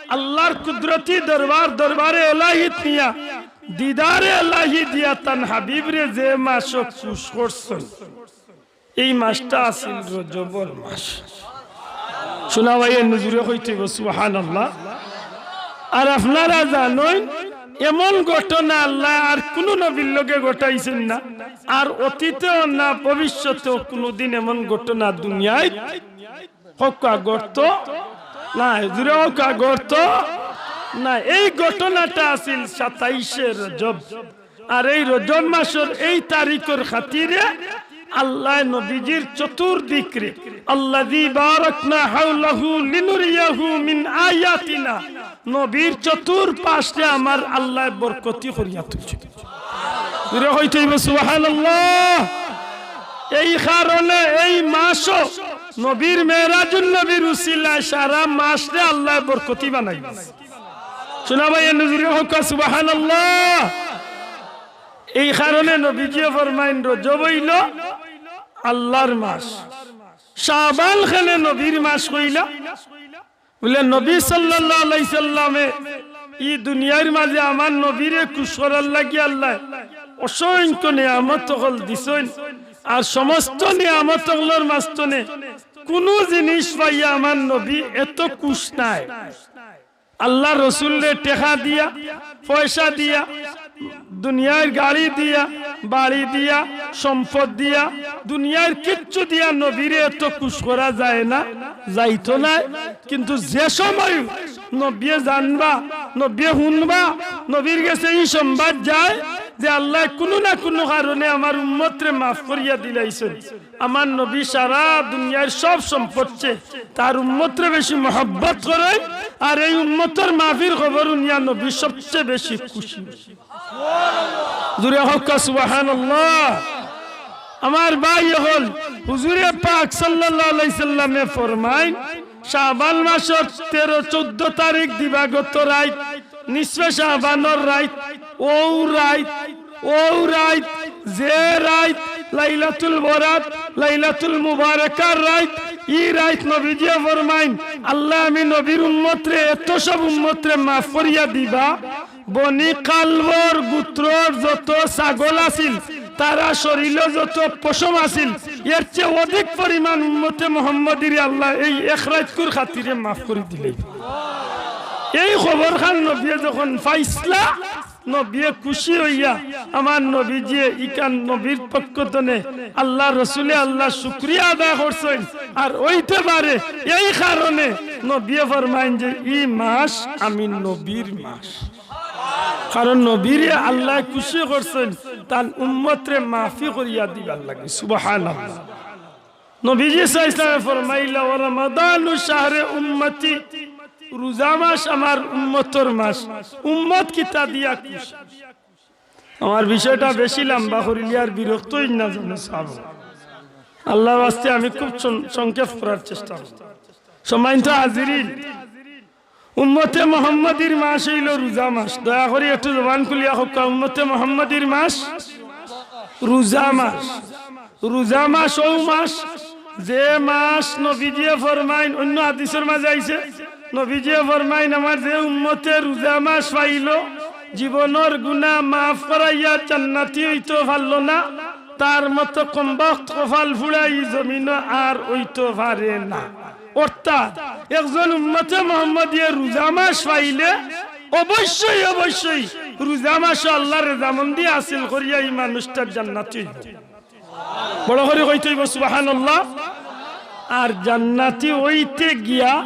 আল্লাহর কুদরতি দরবার, দরবারে এলাহিত নিয়া, দিদারে এলাহি দিয়া তান হাবিবরে যে মাসো খুশ করছইন, এই মাসটা আছিল রজবর মাস। শুনা ভাই, এ নজরে কইতে অইবো, সুবহানাল্লাহ। আর আপনারা জানইন, এমন ঘটনা আল্লায় আর কুনু নবীর লগে ঘটাইছইন না, আর অতীতেও না, ভবিষ্যতেও কুনুদিন এমন ঘটনা দুনিয়াত কউক্কা ঘটতো নায়, জুরে কউক্কা ঘটতো নায়। এই ঘটনাটা আছিল সাতাইশে রজব। আর এই রজব মাসর এই তারিখর খাতিরে আল্লায় নবীজির চতুর্দিকরে, আল্লাযী বারাকনা হাওলাহু লিনুরিয়াহু মিন আয়াতিনা, নবীর চতুর্পাশরে আমার আল্লায় বরকতি করিয়া তুলছইন। জুরে কইতে অইবো, সুবহানাল্লাহ। এই কারণে এই মাসো নবীর মেরাজুন নবীর উসিলায় সারা মাসরে আল্লায় বরকতি বানাইবা। শুনা ভাই, এ নজরে কউক্কা, সুবহানাল্লাহ। এই কারণে নবীজিয়ে ফরমাইন, রজব অইলো আল্লাহর মাস। শাবান কেনে নবীর মাস কইলা? বুলে, নবী সাল্লাল্লাহু আলাইহি সাল্লামে ই দুনিয়ার মাঝে আমার নবীরে খুশ করার লাগি আল্লায় অসংখ্য নিয়ামত অকল দিছইন। আর সমস্ত নিয়ামত অকলর মাঝখানে কুনু জিনিস পাইয়া আমার নবী এত খুশ নায়। আল্লাহর রসুলরে টেকা দিয়া, পয়সা দিয়া, দুনিয়ার গাড়ি দিয়া, বাড়ি দিয়া, সম্পদ দিয়া, দুনিয়ার কিচ্ছু দিয়া নবীরে এত খুশ করা যায় না, যাইতো নায়। কিন্তু যে সময় নবীয়ে জানবা, নবীয়ে হুনবা, নবীর গেছে ই সংবাদ যায় যে আল্লায় কুনু না কুনু কারণে আমার উম্মতরে মাফ করিয়া দিলাইছইন। আমার নবী সারা দুনিয়ার সব সম্পদর চেয়ে তার উম্মতরে বেশি মহব্বত করইন, আর এই উম্মতর মাফির খবর হুনিয়া নবী সবচেয়ে বেশি খুশি। জুরে কউক্কা সুবহানাল্লাহ। আমার ভাই অকল, হুজুরে পাক সাল্লাল্লাহু আলাইহি সাল্লামে ফরমাইন, শাবান মাসর তেরো চৌদ্দ তারিখ দিবাগত রাইত, নিসফে শাবানর রাইত, অউ রাইত, অউ রাইত, যে রাইত লাইলাতুল বরাত, লাইলাতুল মুবারাকার রাইত, ই রাইত নবীজিয়ে ফরমাইন, আল্লায় আমি নবীর উম্মতরে এত সব উম্মতরে মাফ করিয়া দিবা, বনি কালবর গুত্রর যত ছাগল আছিল, তারা শরীলো যত পশম আছিল, এর চেয়ে অধিক পরিমাণ উম্মতে মুহাম্মদীরে আল্লায় এই এক রাইতকুর খাতিরে মাফ করি দিলে। এই খবর খান নবীয়ে যখন পাইছলা, নবীয়ে খুশি অইয়া আমার নবীজিয়ে ইখান নবীর পক্ষ তনে আল্লাহর রসুলে আল্লাহর শুকরিয়া আদায় করছইন। আর অইতে পারে এই কারণে নবীয়ে ফরমাইন যে, "ই মাস আমি নবীর মাস।" কারণ নবীরে আল্লায় খুশি করছইন তান উম্মতরে মাফি করিয়া দিবার লাগি। সুবহানাল্লাহ। নবীজি সাল্লাল্লাহু আলাইহি ওয়াসাল্লামে ফরমাইলা, "ওয়া রমাদানু শাহরে উম্মতি, রোজা মাস আমার উম্মতর মাস।" উম্মত কিতা দিয়া খুশ? আমার বিষয়টা বেশি লম্বা করিলে আর বিরক্ত অইন না যেন সাব। আল্লাহর ওয়াস্তে আমি খুব সং-, সংক্ষেপ করার চেষ্টা করব। সম্মানিত হাজিরিন, উম্মতে মোহাম্মদীর মাস অইলো রোজা মাস। দয়া করি একটু জবান খুলিয়া কউক্কা, উম্মতে মোহাম্মদীর মাস রোজা মাস। রোজা মাস অউ মাস, যে মাস নবীজিয়ে ফরমাইন, অন্য হাদিসর মাঝে আইছে, নবীজিয়ে ফরমাইন, "আমার যে উম্মতে রোজা মাস পাইলো, জীবনর গুনাহ মাফ করাইয়া জান্নাতি অইতো পারলো না, তার মতো কমবখত কপাল ফুড়া ই জমিনো আর অইতো পারে না।" অর্থাৎ একজন উম্মতে মোহাম্মদীয়ে রোজা মাস পাইলে অবশ্যই, অবশ্যই রোজা মাসো আল্লাহর রেজামন্দি হাসিল করিয়া ই মানুষটা জান্নাতি অইবো। বড় করি কইতে অইবো সুবহানাল্লাহ। আর জান্নাতি অইতে গিয়া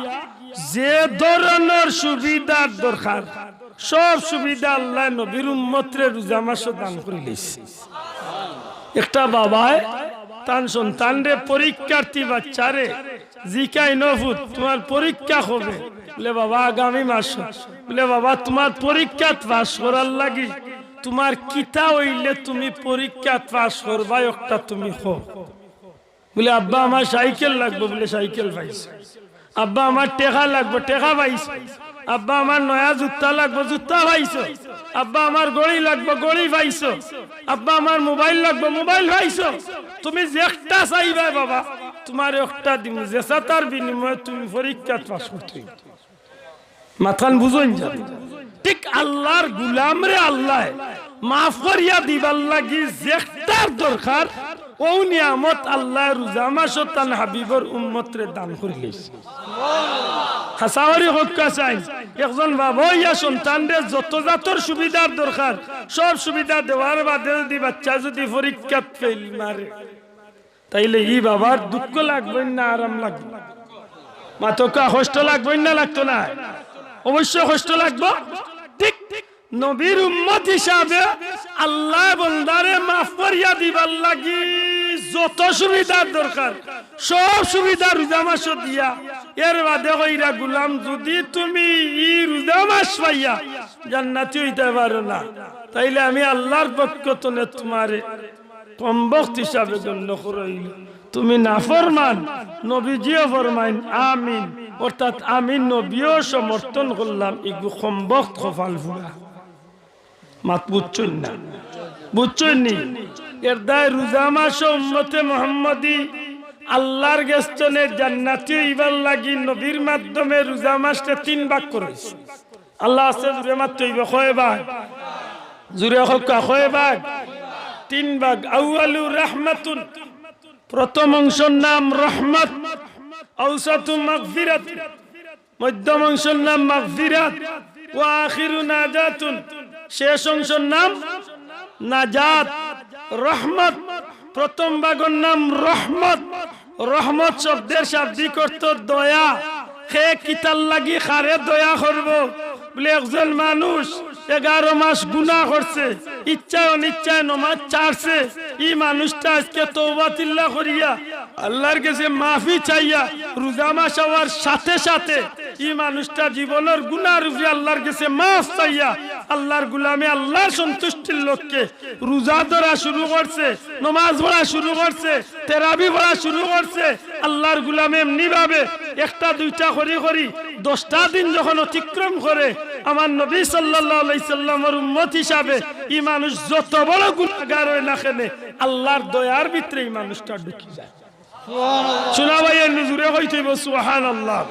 যে ধরনর সুবিধার দরকার, সব সুবিধা আল্লায় নবীর উম্মতরে রোজা মাসো দান করিলাইছে। একটা বাবায় তান সন্তানরে, পরীক্ষার্থী বাচ্চারে জিকাইন, "ও ফুত, তুমার পরীক্ষা কবে?" বুলে, "বাবা, আগামী মাসো।" বুলে, "বাবা, তুমার পরীক্ষাত পাস করার লাগি তুমার কিতা অইলে তুমি পরীক্ষাত পাস করবায়, একটা তুমি কও।" বুলে, "আব্বা, আমার সাইকেল লাগবো।" বুলে, "সাইকেল পাইছো।" "আব্বা, আমার টেকা লাগবো।" "টেকা পাইছো।" "আব্বা, আমার নয়া জুতা লাগবো।" "জুতা পাইছো।" "আব্বা, আমার ঘড়ি লাগবো।" "ঘড়ি পাইছো।" "আব্বা, আমার মোবাইল লাগবো।" "মোবাইল পাইছো।" "তুমি যেকটা চাইবায় বাবা, তুমারে একটা দিমু, যেছাতার বিনিময়ে তুমি পরীক্ষাত পাস করতে অইবো।" মাতখান বুঝইন যান। ঠিক আল্লার গুলামরে আল্লায় মাফ করিয়া দিবার লাগি যেকটার দরকার, অউ নিয়ামত আল্লায় রোজা মাসো তান হাবিবর উম্মতরে দান করিলিছে। হাছা করি কউক্কা চাইন, একজন বাবা অইয়া সন্তানরে যত জাতর সুবিধার দরকার, সব সুবিধা দেওয়ার বাদে যুদি বাইচ্চা যুদি পরীক্ষাত ফেইল মারে, তাইলে ই বাবার দুঃখ লাগবো না আরাম লাগবো? মাতউক্কা, কষ্ট লাগবো না লাগতো না? অবশ্য কষ্ট লাগবো। ঠিক নবীর উম্মত হিসাবে আল্লায় বন্দারে মাফ করিয়া দিবার লাগি যত সুবিধার দরকার, সব সুবিধা রোজা মাসো দিয়া, এর বাদে কইরা, "গুলাম, যুদি তুমি ই রোজা মাস পাইয়া জান্নাতি অইতায় পারো না, তাইলে আমি আল্লার পক্ষ তনে তুমারে কমবখত হিসাবে গণ্য করইল।" তুমি নাফরমান, নবীজিও ফরমাইন, "আমিন।" অর্থাৎ আমি নবীও সমর্থন করলাম, ইগু কমবখত কপাল ফুড়া। মাত বুঝছইন না? বুঝছইন নি? এর দায় রোজা মাসো উম্মতে মুহাম্মদী আল্লার গেছ তনে জান্নাতি অইবার লাগি নবীর মাধ্যমে রোজা মাসরে তিন ভাগ করছে। আল্লার ওয়াস্তে জুরে মাততে অইবো, কয় ভাগ? জুরে কউক্কা, কয় ভাগ? তিন ভাগ। আউয়ালু রাহমাতুন, প্রথম অংশর নাম রহমত, আউসাতু মাগফিরাত, মধ্যম অংশর নাম মাগফিরাত, ওয়া আখিরু নাজাতুন, শেষ অংশর নাম নাজাত। রহমত, প্রথম ভাগর নাম রহমত। রহমত শব্দের শাব্দিক অর্থ দয়া। হে কিতার লাগি কারে দয়া করবো? বলে, একজন মানুষ এগারো মাস গুনা করছে, ইচ্ছায় অনিচ্ছায় নমাজ ছাড়ছে, ই মানুষটা আইজকে তওবাতিল্লা করিয়া আল্লার গেছে মাফি চাইয়া রোজা মাস আওয়ার সাথে সাথে ই মানুষটা জীবনর গুনার উপরে আল্লার গেছে মাফ চাইয়া আল্লার গুলামে আল্লার সন্তুষ্টির লক্ষ্যে রোজা ধরা শুরু করছে, নমাজ পড়া শুরু করছে, তেরাবি পড়া শুরু করছে। আল্লার গুলামে এমনি ভাবে একটা দুইটা করি করি দশটা দিন যখন অতিক্রম করে, আমার নবী সাল্লাল্লাহু আলাইহি সাল্লামর উম্মত হিসাবে ই মানুষ যত বড় গুনাগার অয় না কেনে, আল্লার দয়ার ভিতরে ই মানুষটা ঢুকি যায়। শুনা ভাই, এর জুরে কইতে অইবো সুবহানাল্লাহ।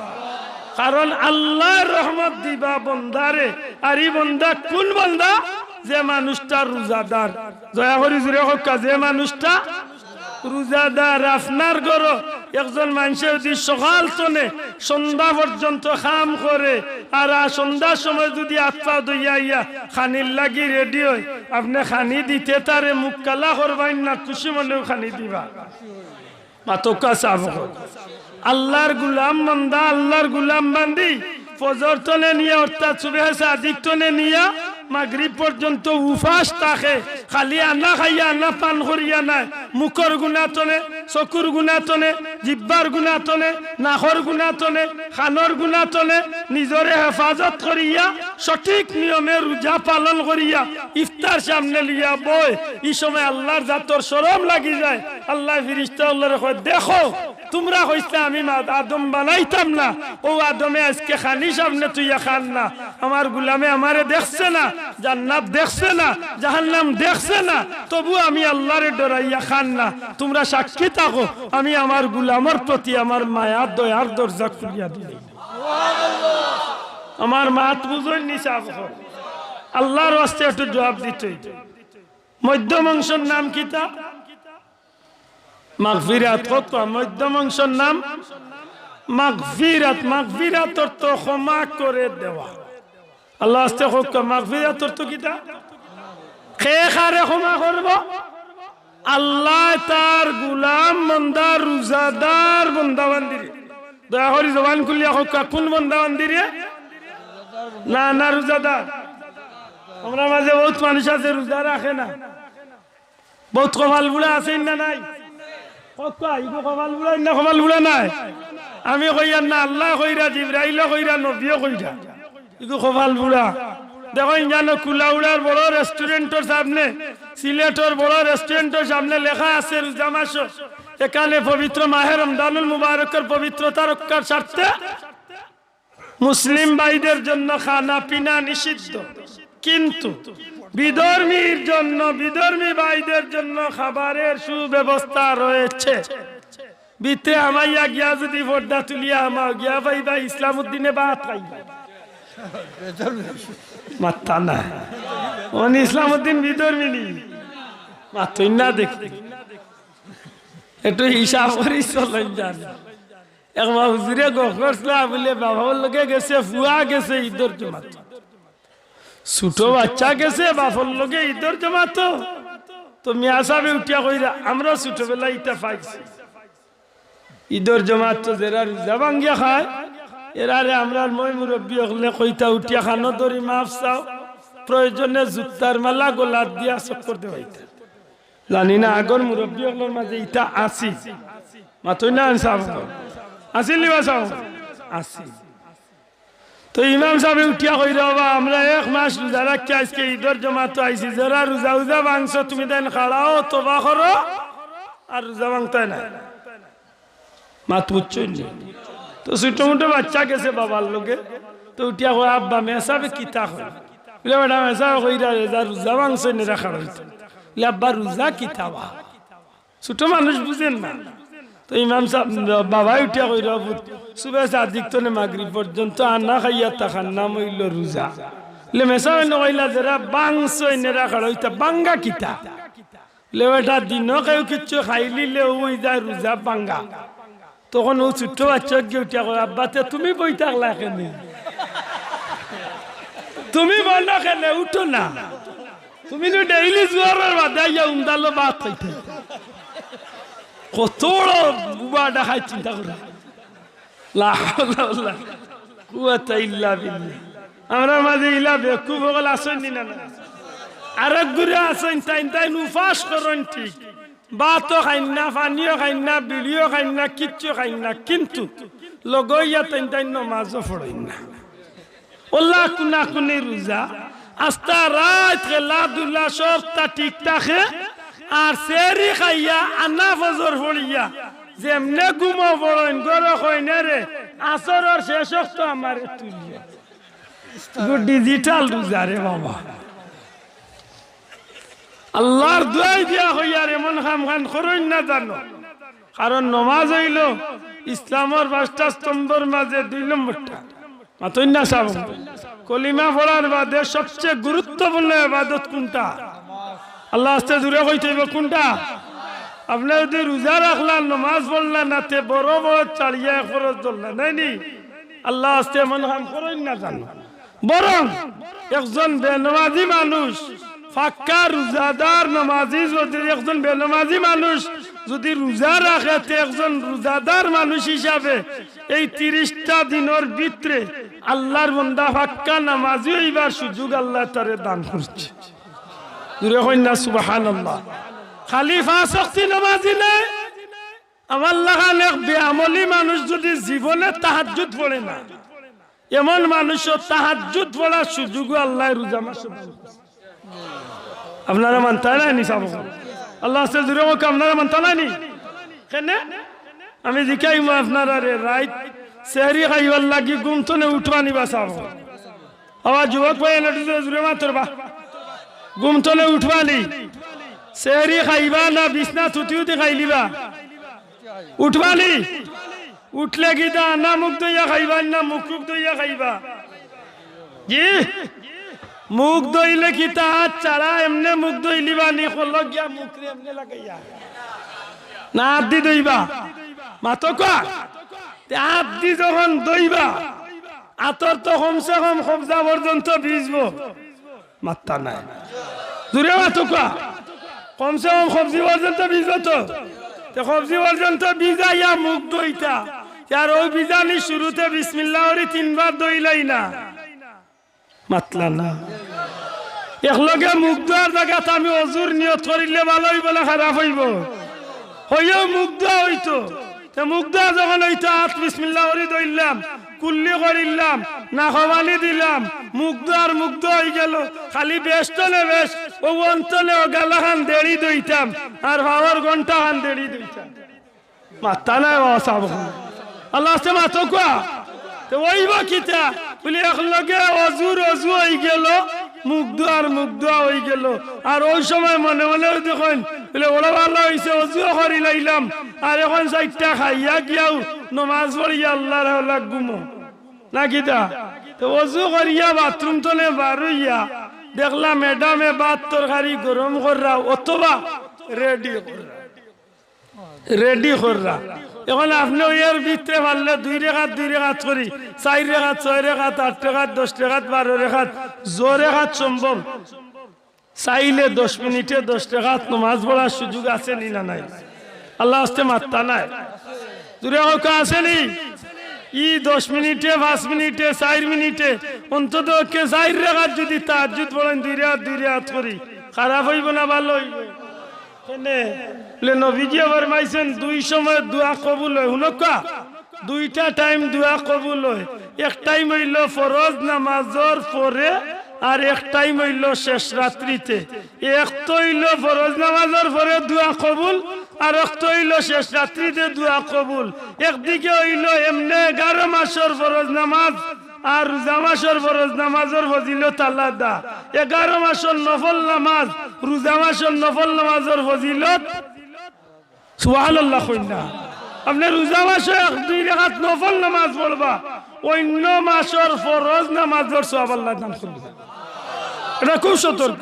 কারণ আল্লায় রহমত দিবা বন্দারে, আর ই বন্দা কুন বন্দা? যে মানুষটা রোজাদার। দয়া করি জুরে কউক্কা, যে মানুষটা রোজাদার। আপনার ঘরো একজন মানষে যুদি সকাল তনে সন্ধ্যা পর্যন্ত কাম করে, আর আ সন্ধ্যার সময় যুদি আত পাও ধইয়া আইয়া খানির লাগি রেডি অয়, আপনে খানি দিতে তারে মুখ কালা করবাইন না, খুশি মনেউ খানি দিবা। মাতউক্কা সাফ করি। আল্লার গুলাম বন্দা, আল্লার গুলাম বান্দি, ফজর তনে নিয়া অর্থাৎ সুবহে সাদিক তনে নিয়া মাগরিব পর্যন্ত উপাস থাকে, খালি আনা খাইয়া আনা পান করিয়া নায়, মুখর গুনা তনে, চকুর গুনা তনে, জিব্বার গুনা তনে, নাকর গুনা তনে, কানর গুনা তনে নিজরে হেফাজত করিয়া সঠিক নিয়মে রোজা পালন করিয়া ইফতার সামনে লইয়া বয়। ই সময় আল্লার জাতর শরম লাগি যায়। আল্লায় ফিরিস্তা অকলরে কয়, "দেখো, তুমরা কইছলায় আমি মা-, আদম বানাইতাম না, অউ আদমে আইজকে খানি সামনে থুইয়া খার না। আমার গুলামে আমারে দেখছে না, জান্নাত দেখছে না, জাহান্নাম দেখছে না, তবু আমি আল্লারে ডরাইয়া খার না। তুমরা সাক্ষী থাকো, আমি আমার গুলামর প্রতি আমার মায়া দয়ার দরজা খুলিয়া দিলাইমু।" আমার মাত বুঝইন নি সাফ করি। আল্লার ওয়াস্তে একটু জুয়াপ দিতে অইবো। মধ্যম অংশর নাম কিতা? মাগফিরাত। কউক্কা, মধ্যম অংশর নাম মাগফিরাত। মাগফিরাত অর্থ ক্ষমা করে দেওয়া। আল্লার ওয়াস্তে কউক্কা, মাগফিরাত অর্থ কিতা? কে কারে ক্ষমা করবো? আল্লায় তার গুলাম বন্দা, রোজাদার বন্দা বান্দিরে। দয়া করি জবান খুলিয়া কউক্কা, কুন বন্দা বান্দিরে? না, না, রোজাদার। আমরার মাঝে বউত মানুষ আছে রোজা রাখে না। বউত কপাল ফুড়া আছে না নাই? কউক্কা, ইগু কপাল ফুড়া, ইন্না কপাল ফুড়া নায়। আমি কইয়ার না, আল্লায় কইরা, জিব্রাইলে কইরা, নবীয়ে কইরা। ইগু কপাল ফুড়া। দেখইন জানো, কুলাউড়ার বড় রেস্টুরেন্টর সামনে, সিলেটর বড় রেস্টুরেন্টর সামনে লেখা আছে রোজা মাসো। এখানে পবিত্র মাহে রমজানুল মুবারকর পবিত্রতা রক্ষার স্বার্থে মুসলিম ভাইদের জন্য খানা পিনা নিষিদ্ধ, কিন্তু বিধর্মীর জন্য, বিধর্মী ভাইদের জন্য খাবারের সুব্যবস্থা রয়েছে। ভিতরে হামাইয়া গিয়া যুদি পর্দা তুলিয়া হামাও, গিয়া পাইবা ইসলাম উদ্দিনে ভাত খাইবা। মাত্তা না। অনি ইসলাম উদ্দিন বিধর্মী নি? মাতইন না দেখি। একটু হিসাব করি চলইন যান। এক মা হুজুরে গফ করছিলা বুলে, বাবার লগে গেছে, ফুয়া গেছে ইদর জমাত। ছোট বাচ্চা গেছে বাপর লগে ইদর জমাত। তো মিয়া সাবে উঠিয়া কইরা, আমরা ছোটবেলায় ইতা পাইছি। ইদর জমাত তো যেরা রুজা ভাঙ্গিয়া খায়, এরারে আমরার ময় মুরব্বি অকলে কইতা, উঠিয়া কানো ধরি মাফ চাও, প্রয়োজনে জুতার মালা গলাত দিয়া চক্কর দেওয়াইতা। জানি না আগর মুরব্বি অকলর মাঝে ইতা আছিল। মাতইন না আন সাব। আছিল নি বা সাব? আছিল। তো ইমাম সাবে উঠিয়া কইরা, "বাবা, আমরা এক মাস রুজা রাখিয়া আইজকে ইদর জমাতো আইছি, যেরা রুজা উজা ভাঙছো তুমি তাইন খাড়াও, তওবা করো, আর রুজা ভাঙতায় নায়।" মাত বুঝছইন নি? তো ছোট মোটো বাচ্চা গেছে বাবার লগে, তো উঠিয়া কয়, "আব্বা, মেসাবে কিতা কয়?" বুলে, "বেটা, মেসাবে কইরা, যেরা রুজা ভাঙছইন এরা খাড়াইতা।" বুলে, "আব্বা, রুজা কিতা বা?" ছোট মানুষ বুঝেন না। তো ইমাম সাব, বাবায় উঠিয়া কইরা, "পুত, সুবে সাদিক তনে মাগরিব পর্যন্ত আনা খাইয়া থাকার নাম অইলো রুজা।" বুলে, "মেসাবে নু কইলা, যেরা ভাঙছইন এরা খাড়াইতা, ভাঙ্গা কিতা?" বুলে, "বেটা, দিনো কেউ কিচ্ছু খাইলিলে অউ অইযায় রুজা ভাঙ্গা।" তখন অউ ছোট্ট বাচ্চা গিয়া উঠিয়া কয়, "আব্বা, তে তুমি বই থাকলায় কেনে? তুমি বনো কেনে? উঠো না। তুমি নু ডেইলি জোহরর বাদে আইয়া উন্দালো ভাত খাইতায়।" কত বড় বুবা ডাকাইত চিন্তা করো। লা হাওলা ওয়ালা কুওয়াতা ইল্লা বিল্লাহ। আমরার মাঝে ইলা বেকুব অকল আছইন নি না? না। আরেক গুরে আছইন, তাইন তাইন উপাস করইন ঠিক, ভাতও খাইন না, পানিও খাইন না, বিড়িও খাইন না, কিচ্ছু খাইন না, কিন্তু লগে অইয়া তাইন তাইন নমাজও পড়ইন না। অলা কুনাকুনি রুজা, আস্তা রাইত খেলাধুলা সবতা ঠিক থাকে, আর সেহরি খাইয়া আনা ফজর পড়িয়া যেমনে ঘুমো পড়ইন, ঘরো কইন রে, আসরর শেষ অক্ত আমারে তুলিও। ইগু digital রুজা রে বাবা। আল্লার দুয়াই দিয়া কইয়ার এমন কাম খান করইন না জানো। কারণ নমাজ অইলো ইসলামর পাঁচটা স্তম্ভর মাঝে দুই নম্বরটা। মাতইন না সাব। কলিমা পড়ার বাদে সবচেয়ে গুরুত্বপূর্ণ ইবাদত কুনটা? আল্লার ওয়াস্তে জুরে কইতে অইবো কুনটা? আপনে যুদি রুজা রাখলা, নমাজ পড়লা না, তে বড় বড় ছাড়িয়া এক ফরজ ধরলা, নায় নি? আল্লার ওয়াস্তে এমন কাম করইন না জানো। বরং একজন বেনমাজি মানুষ, পাক্কা রুজাদার নমাজি যুদি একজন বেনমাজি মানুষ যুদি রুজা রাখে, তে একজন রুজাদার মানুষ হিসাবে এই তিরিশটা দিনর ভিতরে আল্লার বন্দা পাক্কা নমাজি অইবার সুযোগ আল্লায় তারে দান করছে। জুরে কইন না সুবহানাল্লাহ। খালি পাঁচ ওয়াক্তি নমাজি নায়, আমার লাখান এক বেআমলি মানুষ যুদি জীবনে তাহাজ্জুদ পড়ে না, এমন মানুষও তাহাজ্জুদ পড়ার সুযোগও আল্লায় রুজা মাসো দান করছে। আপনারা মানতা নায় নি সাব? আল্লার ওয়াস্তে জুরে কউক্কা, আপনারা মানতা নায় নি? কেনে? আমি জিকাইমু আপনারারে, রাইত সেহরি খাইবার লাগি ঘুম তনে উঠবা নি বা সাব? আবার যুবক ভাই, এনে জুরে মাতর বা। ঘুম তনে উঠবা নি? সেহরি খাইবা না বিছনা তুতি উতি খাইলিবা? উঠবা নি? উঠলে কিতা আনা মুখ ধইয়া খাইবা না মুখ টুক ধইয়া খাইবা? জি? মুখ ধইলে কিতা আত ছাড়া এমনে মুখ ধইলিবা নি, কলক গিয়া মুখরে এমনে লাগাইয়া? না আত দি ধইবা? মাতো কউক্কা। তে আত দি যখন ধইবা, আতর তো কমসে কম কবজা পর্যন্ত ভিজবো। মাত্তা নাই। জুরে মাতো কউক্কা। কমসে কম কবজি পর্যন্ত ভিজবো তো। তে কবজি পর্যন্ত ভিজাইয়া মুখ ধইতা। তে আর অউ ভিজানির শুরুতে বিসমিল্লাহ করি তিনবার ধইলাই না। মাতলা না। একলগে মুখ ধোয়ার জাগাত আমি অজুর নিয়ত করিলে ভালা অইবো না খারাপ অইবো? অইয়াউ মুখ ধোয়া অইতো। তে মুখ ধোয়া যখন অইতো, আত বিসমিল্লাহ করি ধইলাম, কুল্লি করিলাম, নাকো পানি দিলাম, মুখ ধোয়ার মুখ ধোয়া অইগেলো। খালি বেশ তনে বেশ, অউ অন্তনে অউ গালাখান দেড়ি ধইতাম, আর পাওর ঘন্টাখান দেড়ি ধইতাম। মাত্তা নাই বাবা সাব। আল্লার ওয়াস্তে মাতো কউক্কা। তে অইবো কিতা? বুলি একলগে অজুর অজু অইগেলো, মুখ ধোয়ার মুখ ধোয়া অইগেলো। আর অউ সময় মনে মনে অউ দেখইন, বুলি ওরা ভালা অইছে, অজুও করিলাইলাম, আর এখন চাইরটা খাইয়া গিয়াউ নমাজ পড়িয়া আল্লার হাওলা ঘুমো। না কিতা? তে অজু করিয়া বাথরুম তনে বার অইয়া দেখলা ম্যাডামে ভাত তরকারি গরম কররা অথবা রেডি কররা, রেডি কররা। এখন আপনে অউ এর ভিতরে পারলে দুই রেকাত, দুই রেকাত করি, চাইর রেকাত, ছয় রেকাত, আট রেকাত, দশ রেকাত, বারো রেকাত, য রেকাত সম্ভব, চাইলে দশ মিনিটে দশ রেকাত নমাজ পড়ার সুযোগ আছে নি না নাই? আল্লার ওয়াস্তে মাত্তা নাই। জুরে কউক্কা আছে নি? ই দশ মিনিটে, পাঁচ মিনিটে, চাইর মিনিটে, অন্তত পক্ষে চাইর রেকাত যুদি তাহাজ্জুদ পড়ইন দুই রেকাত, দুই রেকাত করি, খারাপ অইবো না ভালা অইবো? কেনে? বলে নবীজিয়ে ফরমাইছইন দুই সময় দোয়া কবুল অয়। হুনউক্কা, দুইটা টাইম দোয়া কবুল অয়। এক টাইম অইলো ফরজ নামাজর পরে, আর এক টাইম অইলো শেষ রাত্রিতে। এক তো অইলো ফরজ নামাজর পরে দোয়া কবুল, আর এক তো অইলো শেষ রাত্রিতে দোয়া কবুল। একদিকে অইলো এমনে এগারো মাসর ফরজ নামাজ, আর রোজা মাসর ফরজ নামাজর ফজিলত আলাদা। এগারো মাসর নফল নামাজ, রোজা মাসর নফল নামাজর ফজিলত সুবহানাল্লাহ কইন না। আপনে রোজা মাসো এক দুই রেকাত নফল নামাজ পড়বা, অইন্য মাসর ফরজ নামাজর সওয়াব আল্লায় দান করবা। ইটা খুব সতর্ক।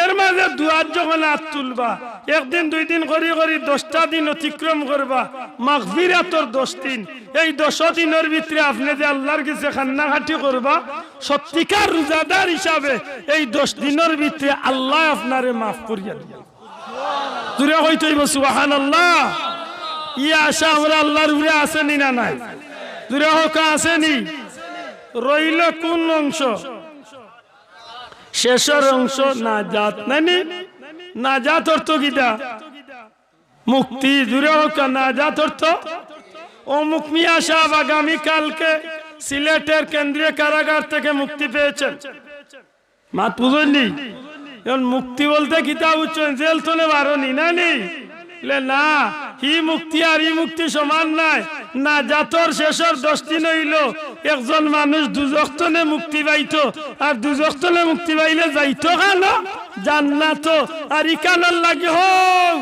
এর মাঝে দোয়াত যখন আত তুলবা, একদিন দুইদিন করি করি দশটা দিন অতিক্রম করবা, মাগফিরাতর দশ দিন। এই দশ দিনর ভিতরে আপনে যে আল্লার গেছে কান্নাকাটি করবা, সত্যিকার রোজাদার হিসাবে এই দশ দিনর ভিতরে আল্লায় আপনারে মাফ করিয়া দিবা। জুরে কইতে অইবো সুবহানাল্লাহ। ই আশা আমরার আল্লার উপরে আছে নি না নাই? জুরে কউক্কা আছে নি? রইলো কুন অংশ? শেষর অংশ নাজাত, নায় নি? নাজাত অর্থ কিতা? মুক্তি। জুরে কউক্কা নাজাত অর্থ? অমুক মিয়া সাব আগামীকালকে সিলেটের কেন্দ্রীয় কারাগার থেকে মুক্তি পেয়েছেন। মাত বুঝইন নি? এখন মুক্তি বলতে কিতা বুঝছইন? জেল তনে বারনি, নায় নি? বলে না, হি মুক্তি আর ই মুক্তি সমান নায়। নাজাতর শেষর দশ দিন অইলো একজন মানুষ দুজখ তনে মুক্তি পাইতো, আর দুজখ তনে মুক্তি পাইলে যাইতো কানো? জান্নাতো। আর ইখানর লাগি হউ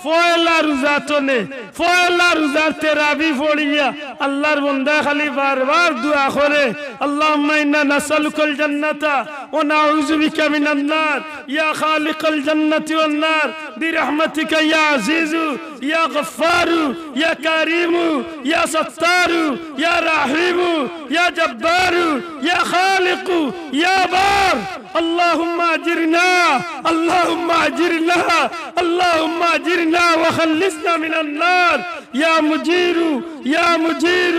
পয়লা রোজা তনে, পয়লা রোজার তেরাবি পড়িয়া আল্লার বন্দায় খালি বারবার দোয়া করে, اللهم إنا نسألك الجنة ونعوذ بك من النار، يا خالق الجنة والنار، برحمتك يا عزيز، يا غفار، يا كريم، يا ستار، يا رحيم، يا جبار، يا خالق، يا بار، اللهم أجرنا، اللهم أجرنا، اللهم أجرنا وخلصنا من النار، يا مجير، يا مجير،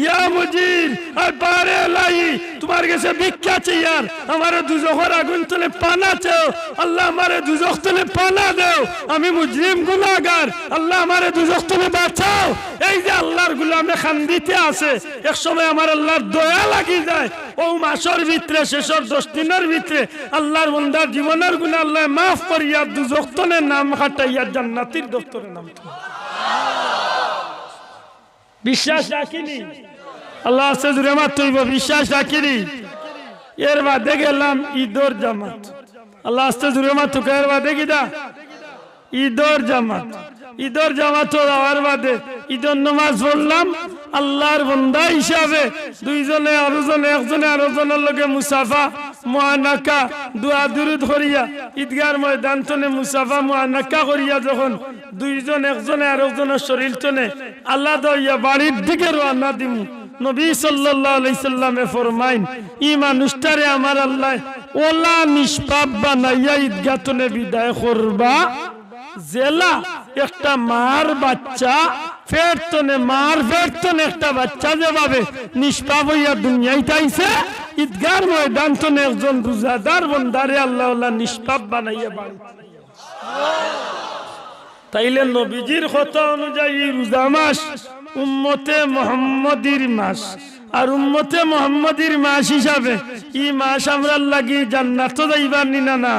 يا مجير। আর বারে এলাহি, তুমার গেছে ভিক্ষা চাইয়ার, আমারে দুজখর আগুন তনে পানা চাও, আল্লাহ আমারে দুজখ তনে পানা দেও, আমি মুজরিম গুনাগার, আল্লাহ আমারে দুজখ তনে বাচাও। এই যে আল্লার গুলামে কান্দিতে আছে, এক সময় আমার আল্লার দয়া লাগি যায়। অউ মাসর ভিতরে, শেষর দশ দিনর ভিতরে আল্লার বন্দার জীবনর গুনা আল্লায় মাফ করিয়া দুজখ তনে নাম কাটাইয়া জান্নাতির দফতরে নাম। বিশ্বাস রাখি নি? আল্লার ওয়াস্তে জুরে মাততে অইবো, বিশ্বাস রাখি নি? এর বাদে গেলাম ইদর জামাত। আল্লার ওয়াস্তে জুরে মাতউক্কা, এর বাদে কিতা? ইদর জামাত। ইদর জামাতো যাওয়ার বাদে ইদর নমাজ পড়লাম, আল্লার বন্দা হিসাবে দুইজনে আরোজনে, একজনে আরোজনর লগে মুসাফা, মুআনাকা, দোয়া দুরুদ করিয়া ইদগার ময়দান তনে মুসাফা, মুআনাকা করিয়া যখন দুইজন একজনে আরোজনর শরীর তনে আলাদা অইয়া বাড়ির দিকে রওয়ানা দিমু, নবী সাল্লাল্লাহু আলাইহি সাল্লামে ফরমাইন, ই মানুষটারে আমার আল্লায় অলা নিষ্পাপ বানাইয়া ইদগা তনে বিদায় করবা, যেলা একটা মার বাচ্চা পেট তনে, মার পেট তনে একটা বাচ্চা যেভাবে নিষ্পাপ অইয়া দুনিয়াইত আইছে, ইদগার ময়দান তনে একজন রোজাদার বন্দারে আল্লায় অলা নিষ্পাপ বানাইয়া বাড়ি। তাইলে নবীজির কথা অনুযায়ী রোজা মাস উম্মতে মুহাম্মদীর মাস, আর উম্মতে মুহাম্মদীর মাস হিসাবে ই মাস আমরার লাগি জান্নাতো যাইবার নি না, না?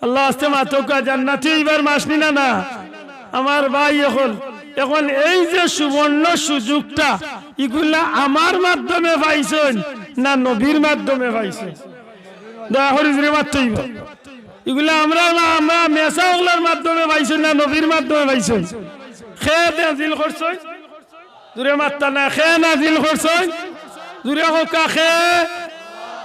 আল্লার ওয়াস্তে মাতউক্কা, জান্নাতি অইবার মাস নি না, না? আমার ভাই অকল, এখন এই যে সুবর্ণ সুযোগটা, ইগুলা আমার মাধ্যমে পাইছইন না নবীর মাধ্যমে পাইছইন? দয়া করি জুরে মাততে অইবো। ইগুলা আমরা না, আমরা মেসা অকলর মাধ্যমে পাইছইন না নবীর মাধ্যমে পাইছইন? কে নাজিল করছইন? জুরে মাততা না, কে নাজিল করছইন? জুরে কউক্কা, কে?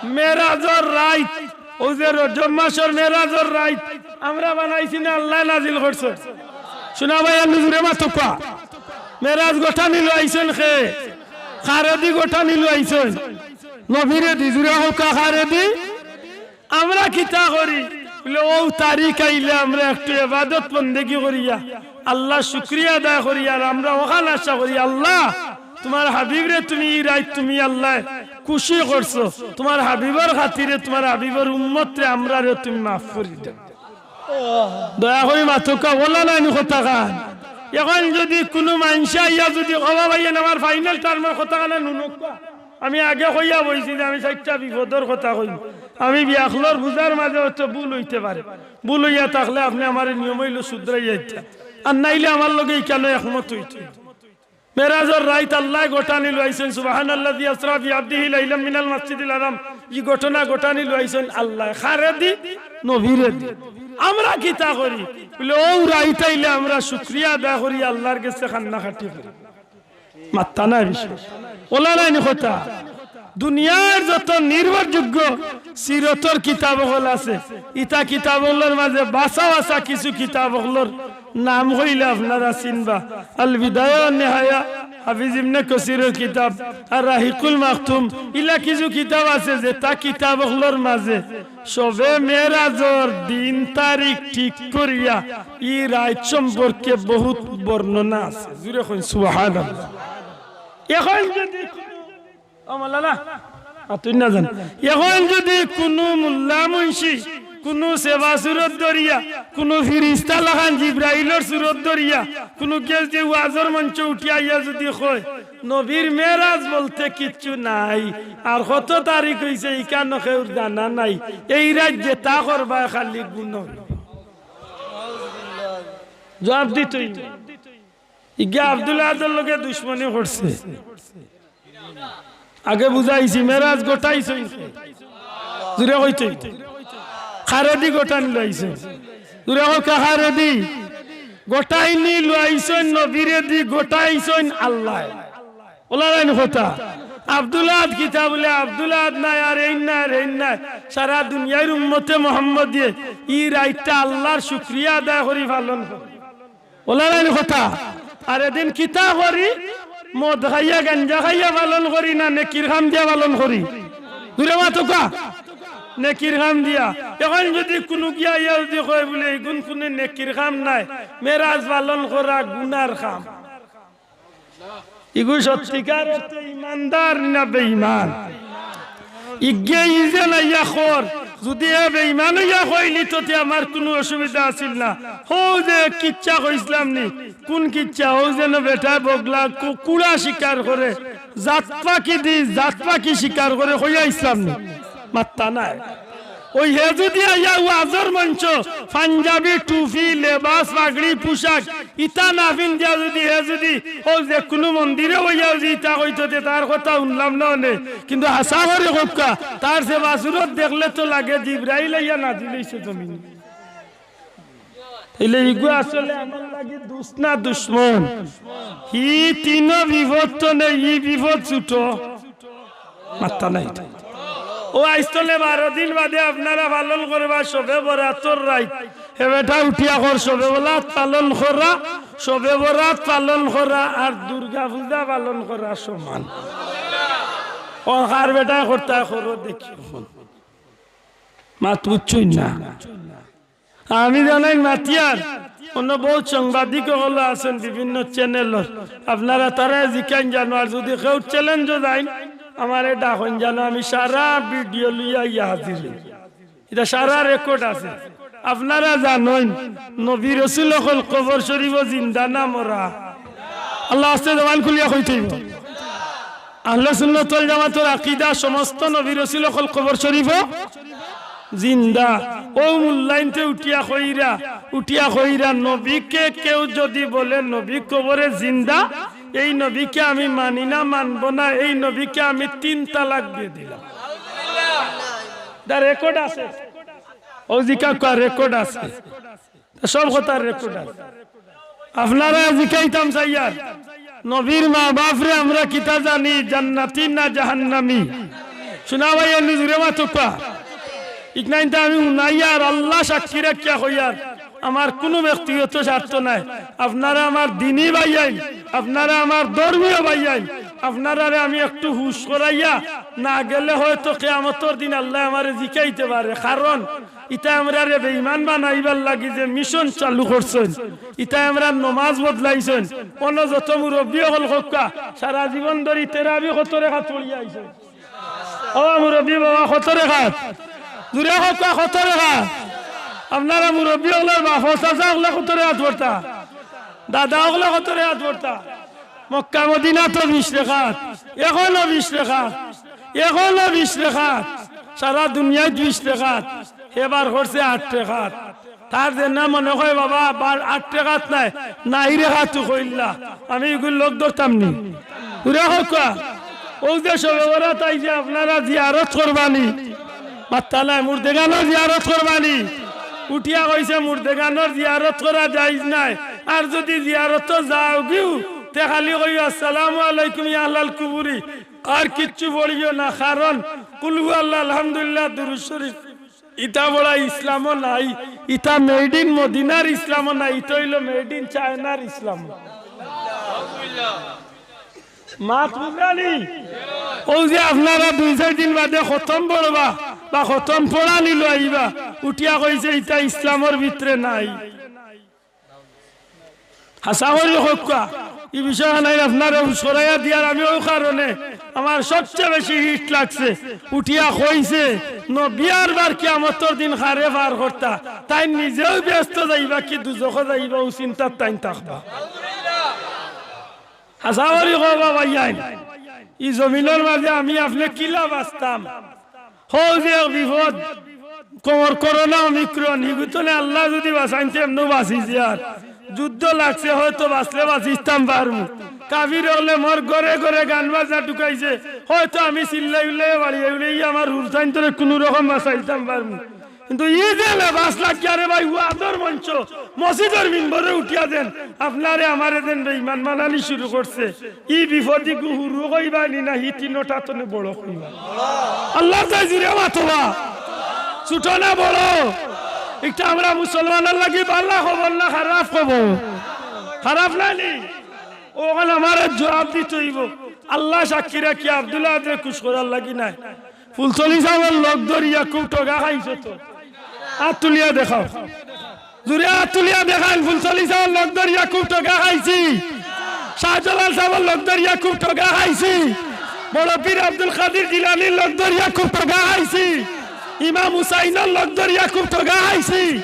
মেরাজর রাইত, অউ যে রজব মাসর মেরাজর রাইত, আমরা বানাইছি না, আল্লায় নাজিল করছে? শুনা ভাই, আমি জুরে মাতউক্কা। মেরাজ ঘটানি লইয়া আইছইন কে? খারেদি ঘটানি লইয়া আইছইন। নবীরে দি, জুরে কউক্কা, খারেদি। আমরা কিতা করি? বলে, অউ তারিখ আইলে আমরা একটু ইবাদত বন্দেগি করিয়া, আল্লার শুকরিয়া আদায় করি, আর আমরা অখান আশা করি, আল্লা, তুমার হাবিবরে তুমি ই রাইত তুমি আল্লায় খুশি করছো, তুমার হাবিবর খাতিরে, তুমার হাবিবর উম্মতরে, আমরারেও তুমি মাফ করি দেও। দয়া করি মাতউক্কা, অলা নায়নি কথাখান? অখন যুদি কুনু মানষে আইয়া যুদি কয়, "ও ভাইয়াইন, আমার final term-র কথাখান হুনউক্কা।" আমি আগে কইয়া বইছি যে আমি চাইরটা বিপদর কথা কইমু। আমি বিয়াখলর বুঝার মাঝে অয়তো ভুল অইতে পারে, ভুল অইয়া থাকলে আপনে আমারে নিয়ম অইলো শুধরাইয়া দিতা, আর নাইলে আমার লগে ইখানো একমত অইতা। মেরাজর রাইত আল্লায় ঘটানি লইছইন, সুবহানাল্লাযী আসরা বিআবদিহি লাইলাম মিনাল মাসজিদিল হারাম। ই ঘটনা ঘটানি লইছইন আল্লায়। খারেদি? নবীরেদি। আমরা কিতা করি? বলে, অউ রাইত আইলে আমরা শুকরিয়া আদায় করি, আল্লার গেছে কান্নাকাটি করি। মাত্তা নাই বেশি। অলা নায়নি কথা? দুনিয়ার যত নির্ভরযোগ্য সিরতর কিতাব অকল আছে, ইতা কিতাব অকলর মাঝে বাছা বাছা কিছু কিতাব অকলর নাম কইলে আপনারা চিনবা। আল বিদায়া ওয়ান নেহায়া, হাফিজ ইবনে কাসিরর কিতাব, আর রাহিকুল মাখতুম, ইলা কিছু কিতাব আছে যেতা কিতাব অকলর মাঝে শবে মেরাজর দিন তারিখ ঠিক করিয়া ই রাইত সম্পর্কে বহুত বর্ণনা আছে। জুরে কইন সুবহানাল্লাহ। অখন যুদি কুনু, ও মাওলানা, আতুন না যান। অখন যুদি কুনু মোল্লা মুন্সি, কুনু সেবা সুরত ধরিয়া, কুনু ফিরিস্তা লাখান জিব্রাইলর সুরত ধরিয়া, কুনু গেছে ওয়াজর মঞ্চো উঠিয়া আইয়া যুদি কয়, নবীর মেরাজ বলতে কিচ্ছু নাই, আর কত তারিখ অইছে ইখান কেউর জানা নাই, এই রাইত যেতা করবায় খালি গুনা। জুয়াপ দিতই। ইগিয়ে আব্দুল আহাদর লগে দুশমনি করছে। আগে বুঝাইছি, মেরাজ ঘটাইছইন কে? জুরে কইতই। খারেদি ঘটানি লইছইন। জুরে কউক্কা, খারেদি। ঘটাইনি লইছইন নবীরেদি, ঘটাইছইন আল্লায়। অলা নায়নি কথা? আব্দুল আহাদ কিতা বলে, আব্দুল আহাদ নাই, আর এইন নাই, আর এইন নাই। সারা দুনিয়ার উম্মতে মুহাম্মদিয়ে ই রাইতটা আল্লার শুকরিয়া আদায় করি পালন করে। অলা নায়নি কথা? আর এদিন কিতা করি? মদ খাইয়া, গাঞ্জা খাইয়া পালন করি না নেকির কাম দিয়া পালন করি? জুরে মাতউক্কা। নেকির কাম দিয়া। অখন যুদি কুনু গিয়া আইয়া যুদি কয় বুলে, "ইগুন কুনু নেকির কাম নায়, মেরাজ পালন করা গুনার কাম।" ইগু সত্যিকার অর্থে ইমানদার না বেইমান? ইগিয়ে ই যে নাইয়া কর, যুদি এ বেইমান অইয়া কইলিতো তে আমার কুনু অসুবিধা আছিল না। হউ যে কিচ্ছা কইছলাম নি, কুন কিচ্ছা? হউ যেন বেটায় বগলা, কু-, কুড়া শিকার করে, জাত পাখিদি, জাত পাখি শিকার করে, কইয়া আইছলাম নি? মাত্তা নাই। অউ হে যুদি আইয়া ওয়াজর মঞ্চো পাঞ্জাবি, টুপি, লেবাস, পাগড়ি, পোশাক ইতা না পিন্দিয়া যুদি হে যুদি অউ যে কুনু মন্দিরে বইয়া যুদি ইতা কইতো তে তার কথা হুনলাম না অনে। কিন্তু হাছা করি কউক্কা, তার সেবা সুরত দেখলে তো লাগে জিব্রাইল আইয়া নাজিল অইছে জমিনো। তাইলে ইগু আসলে আমার লাগি দুস্ত না দুশমন? হি তিনো বিপদ তো নেই, ই বিপদ ছুটো। মাত্তা নাই। অউ আইজ তলে বারো দিন বাদে আপনারা পালন করবা শবে বরাতর রাইত। হে বেটা উঠিয়া কর, শবে বরাত পালন করা, শবে বরাত পালন করা আর দুর্গা পূজা পালন করা সমান। অউ কার বেটায় করতা করো দেখি। মাত বুঝছইন না? আমি জানাইন মাতিয়ার, অন্য বউত সাংবাদিক অকল আছইন বিভিন্ন channel-র, আপনারা তারারে জিকাইন জানো, আর যুদি কেউ challenge-ও যাইন, আমারে ডাকইন জানো, আমি সারা video লইয়া আইয়া হাজির অইমু। ইটা সারা record আছে। আপনারা জানইন, নবী রসুল অকল কবর শরীফো জিন্দা না মরা? আল্লাহ আস্তে জবান খুলিয়া কইতে অইবো। আহলে সুন্নাত ওয়াল জামাতর আকিদা, সমস্ত নবী রসুল অকল কবর শরীফো জিন্দা। অউ মুল্লাইন্তে উঠিয়া কইরা, উঠিয়া কইরা, নবীকে কেউ যুদি বলে নবী কবরে জিন্দা, এই নবীকে আমি মানি না, মানবো না, এই নবীকে আমি তিন তালাক দিয়া দিলাম। ইটা record আছে। অউ জিকাউক্কা, record আছে। সব কথার record আছে। আপনারারে জিকাইতাম চাইয়ার, নবীর মা-বাফরে আমরা কিতা জানি, জান্নাতি না জাহান্নামি? হুনা ভাইয়াইন, জুরে মাতউক্কা। ইকনাইনতা আমি হুনাইয়ার, আল্লা সাক্ষী রাখিয়া কইয়ার, আমার কুনু ব্যক্তিগত স্বার্থ নাই। আপনারা আমার দিনী ভাইয়াইন, আপনারা আমার ধর্মীয় ভাইয়াইন, আপনারারে আমি একটু হুশ করাইয়া না গেলে হয়তো কিয়ামতর দিন আল্লায় আমারে জিকাইতে পারে। কারণ ইতা আমরারে বেইমান বানাইবার লাগি যে মিশন চালু করছইন, ইতা আমরার নমাজ বদলাইছইন। অনো যত মুরব্বি অকল কউক্কা, সারা জীবন ধরি তেরাবি কত রেকাত পড়িয়া আইছইন? ও মুরব্বি বাবা, কত রেকাত? জুরে কউক্কা, কত রেকাত? আপনারা মুরব্বি অকলর বাপ, চাচা অকলে কত রেকাত পড়তা? দাদা অকলে কত রেকাত পড়তা? মক্কা মদিনাত তো বিশ রেকাত, অখনো বিশ রেকাত, অখনো বিশ রেকাত, সারা দুনিয়াত বিশ রেকাত, এবার করছে আট রেকাত। তার যেন মনে কয়, বাবা, বার আট রেকাত নায়, নাই রেকাতউ কইলা, আমি ইগুর লগ ধরতাম নি। জুরে কউক্কা, অউ যে শবে বরাত আইছে, আপনারা জিয়ারত করবা নি? মাত্তা নাই, মুর্দেগানর জিয়ারত করবা নি? উঠিয়া কইছে, মুর্দেগানর জিয়ারত করা জায়েজ নায়, আর যুদি জিয়ারতো যাওগিউ, তে খালি কইও, "আসসালামু আলাইকুম ইয়া আহলাল কুবুরি", আর কিচ্ছু পড়িও না, কারণ কুল হু আল্লাহ, আলহামদুলিল্লাহ, দুরুদ শরিফ, ইতা পড়া ইসলামো নাই, ইতা made in মদিনার ইসলামো নাই, ইতা অইলো made in চায়নার ইসলাম। মাত বুঝরা নি? অউ যে আপনারা দুই চাইর দিন বাদে খতম পড়বা বা খতম পড়ানি লইবা, উঠিয়া কইছে, "ইতা ইসলামর ভিতরে নাই।" হাছা করি কউক্কা, ই বিষয় খানাইন আপনারে হুশ করাইয়া দিয়ার আমি অউ কারণে আমার সবচে বেশি হিট লাগছে। উঠিয়া কইছে, নবী আর বার কিয়ামতর দিন কারে পার করতা, তাইন নিজেউ বেহেস্তো যাইবা কি দুজখো যাইবা, অউ চিন্তাত তাইন থাকবা। হাছা করি কউক্কা ভাইয়াইন, ই জমিনর মাজে আমি আপনে কিলা বাচতাম? হউ যে এক বিপদ, কর-, করোনা, ওমিক্রন, ইগুতনে আল্লায় যুদি বাচাইন তে এমনেউ বাচি যাইয়ার। যুদ্ধ লাগছে, হয়তো বাচলে বাচিতাম পারমু। কাফির অকলে মোর ঘরে ঘরে গান বাজনা ঢুকাইছে, হয়তো আমি চিল্লাই উল্লাই বাড়ি উড়ে ই আমার হুরুতাইন্তরে কুনু রকম বাচাইতাম পারমু। কিন্তু ই যে লেবাস লাগিয়া রে ভাই, ওয়াজর মঞ্চ, মসজিদর মিম্বরে উঠিয়া যেন আপনারে আমারে যেন বেইমান বানানি শুরু করছে, ই বিপদ ইগু হুরু কইবা নি না হি তিনোটা তনে বড় কইবা? আল্লার দায় জুরে মাতবা। ছুটো না বড়? ইটা আমরা মুসলমানর লাগি ভালা খবর না খারাপ খবর? খারাপ নায় নি? অখন আমারে জুয়াপ দিতো অইবো। আল্লা সাক্ষী রাখি আব্দুল আহাদরে খুশ করার লাগি নায়। ফুলতলি সাবর লগ ধরিয়া খুব ঠগা খাইছো তো। আত তুলিয়া দেখাও। জুরে আত তুলিয়া দেখাইন, ফুলতলি সাবর লগ ধরিয়া খুব ঠগা খাইছি। শাহজালাল সাবর লগ ধরিয়া খুব ঠগা খাইছি। বড় পীর আব্দুল কাদির জিলানির লগ ধরিয়া খুব ঠগা খাইছি। ইমাম হুসাইনর লগ ধরিয়া খুব ঠগা খাইছি।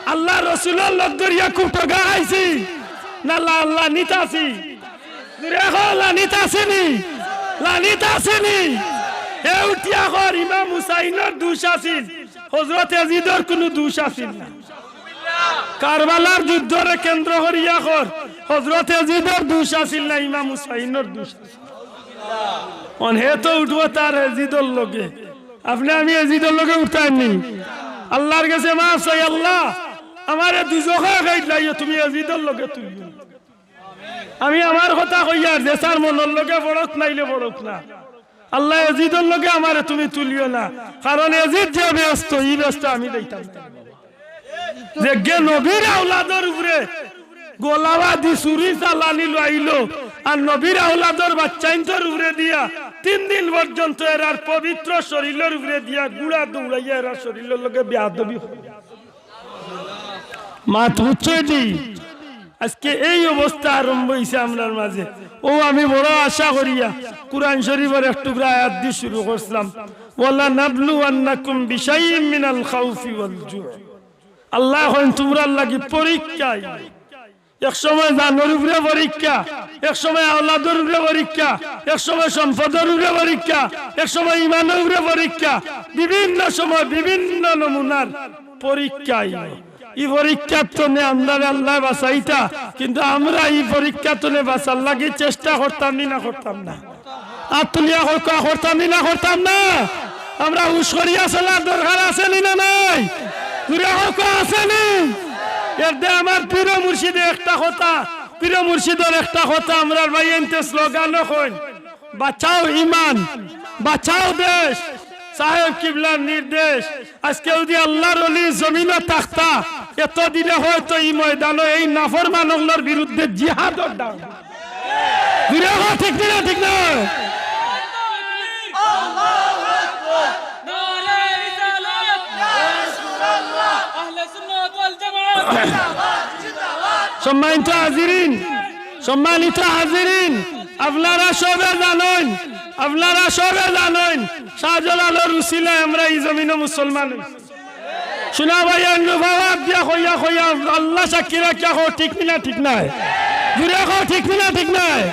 আল্লার রসুলর লগ ধরিয়া খুব ঠগা খাইছি। না লা-, লানিত আছি। জুরে কও, লানিত আছি নি? লানিত আছি নি? হে উঠিয়া কর, ইমাম হুসাইনর দুষ আছিল, হজরত এজিদর কুনু দুষ আছিল না। কারবালার যুদ্ধরে কেন্দ্র করিয়া কর, হজরত এজিদর দুষ আছিল না, ইমাম হুসাইনর দুষ আছিল। অন হে তো উঠবো তার এজিদর লগে। আপনে আমি এজিদর লগে উঠতাম নি? আল্লার গেছে মাফ চাই, আল্লা, আমারে দুজখো একাইত লাইও, তুমি এজিদর লগে তুলিও। আমি আমার কথা কইয়ার, যে যার মনর লগে পড়উক নাইলে পড়উক না। আল্লা, এজিদর লগে আমারে তুমি তুলিও না, কারণ এজিদ যে বেহেস্তো, ই বেহেস্তো আমি যাইতাম না। যেগিয়ে নবীর আওলাদর উপরে গোলাবাদি ছুরি চালানি লইলো, আর নবীর আওলাদর বাচ্চাইন্তর উপরে দিয়া তিন দিন পর্যন্ত এরার পবিত্র শরীলর উপরে দিয়া গুড়া দৌড়াইয়া এরার শরীলর লগে বেয়াদবি। মাত বুঝছো নি? আজকে এই অবস্থা আরম্ভ অইছে আমরার মাঝে। অউ আমি বড় আশা করিয়া কুরআন শরীফর এক টুকরা আয়াত দি শুরু করছিলাম, "ওয়ালানাবলুওয়ান্নাকুম বিশাইইম মিনাল খাউফি ওয়াল জু'।" আল্লায় কইন, তুমরার লাগি পরীক্ষা। এক সময় জানর উপরে পরীক্ষা, এক সময় আওলাদর উপরে পরীক্ষা, এক সময় সম্পদর উপরে পরীক্ষা, এক সময় ইমানর উপরে পরীক্ষা, বিভিন্ন সময় বিভিন্ন নমুনার পরীক্ষা আইবো। ই পরীক্ষার তনে আমরারে আল্লায় বাঁচাইতা, কিন্তু আমরা ই পরীক্ষার তনে বাঁচার লাগি চেষ্টা করতাম নি না করতাম না? আত তুলিয়া কউক্কা, করতাম নি না করতাম না? আমরা হুশ করিয়া চলার দরকার আছে নি না নাই? জুরে কউক্কা, আছে নি? এরদে আমার পীর মুর্শিদে একটা কথা, পীর মুর্শিদর একটা কথা আমরার ভাইয়াইন্তে স্লোগানও কইন, "বাঁচাও ইমান, বাঁচাও দেশ।" সাহেব কিবলার নির্দেশ, আজকে যদি আল্লাহর ওলি জমিনো থাকতা, এতদিনে হয়তো ই ময়দানো এই নাফরমান অকলর বিরুদ্ধে জিহাদর ডাক। জুরে কও, ঠিক না, ঠিক না? নারায়ে রিসালাত। আহলে সুন্নাত ওয়াল জামাত। সম্মানিত হাজিরিন, সম্মানিত হাজিরিন, আপনারা সবে জানইন, আপনারা সবে জানইন, শাহজালালর উসিলায় আমরা ই জমিনো মুসলমান অইছি। শুনা ভাই, অন্য বাবা দিয়া কইয়া কইয়া আল্লাহ সাক্ষী রাখিয়া কও, ঠিক না ঠিক নায়? জুরে কও, ঠিক না ঠিক নায়?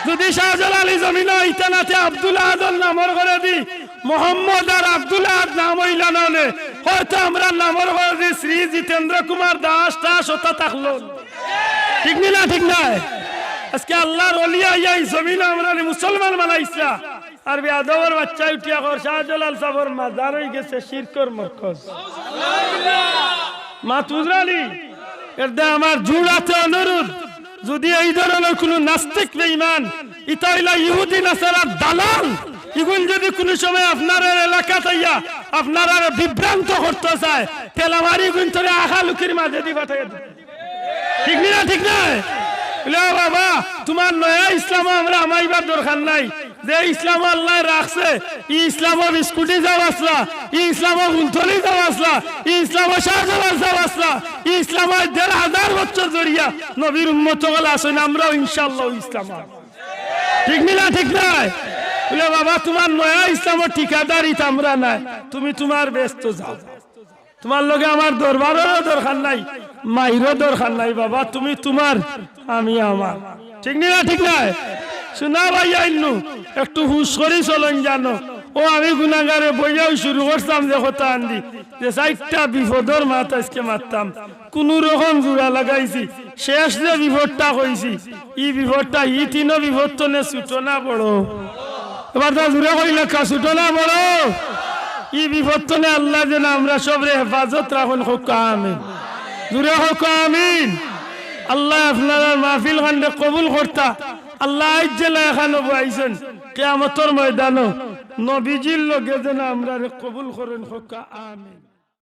যদি শাহজালাল ই জমিনো আইতা না তে আব্দুল আহাদর নামর ঘরেদি মোহাম্মদ আর আব্দুল আহাদ নাম অইলা না অনে, হয়তো আমরার নামর ঘরেদি শ্রী জিতেন্দ্র কুমার দাস টাস অতা থাকলো। ঠিক নি না, ঠিক নায়? আজকে আল্লাহর ওলি আইয়া ই জমিনো আমরারে মুসলমান বানাইছলা। আর বেয়াদবর বাচ্চায় উঠিয়া কর, শাহজালাল সাবর মাজার অইগেছে শিরকর মরকজ। মাত বুঝরানি? এরদায় আমার জোড় আতে অনুরোধ, যদি এই ধরনর কুনু নাস্তিক বেঈমান, ইতা অইলা ইহুদি নাসারার দালাল, ইগুন যদি কুনু সময় আপনারার এলাকাত আইয়া আপনারারে বিভ্রান্ত করতো চায়, তেলামারি ইগুন তোরে আখালুকির মাঝেদি ফাটাইয়া দিবো। ঠিক নি না, ঠিক নায়? বলে, "ও বাবা, তুমার নয়া ইসলামো আমরা হামাইবার দরকার নাই। যে ইসলামো আল্লায় রাখছে, ই ইসলামো বিস্কুটি যাও আছলা, ই ইসলামো ফুলতলি যাও আছলা, ই ইসলামো শাহজালাল যাও আছলা, ই ইসলামো দেড় হাজার বছর ধরিয়া নবীর উম্মত অকল আছইন, আমরাও ইনশাআল্লাহ অউ ইসলামো।" ঠিক নি না, ঠিক নায়? বলে, "বাবা, তুমার নয়া ইসলামর ঠিকাদারিত আমরা নাই, তুমি তুমার বেহেস্তো যাও।" তুমার লগে আমার দরবাররও দরকার নাই, মাইরও দরকার নাই, বাবা, তুমি তুমার, আমি আমার। ঠিক নি না, ঠিক নায়? শুনা ভাই, আইন্নু একটু হুশ করি চলইন জানো। অউ আমি গুনাগারে বইয়াউ শুরু করছলাম যে কথা আন্দি, যে চাইরটা বিপদর মাত আইজকে মাততাম, কুনু রকম জুড়া লাগাইছি, শেষ যে বিপদটা কইছি, ই বিপদটা, ই তিনো বিপদ তনে ছুটো না বড়? এবার তা জুরে কইলা কা, ছুটো না বড়? ই বিপদ তনে আল্লায় যেন আমরা সবরে হেফাজত রাখইন, কউক্কা আমিন। জুরে কউক্কা আমিন। আল্লায় আপনারার মাহফিল খানরে কবুল করতা। আল্লায় আইজ যেলা এখানো বওয়াইছইন, কিয়ামতর ময়দানো নবীজির লগে যেন আমরারে কবুল করইন, কউক্কা আমিন।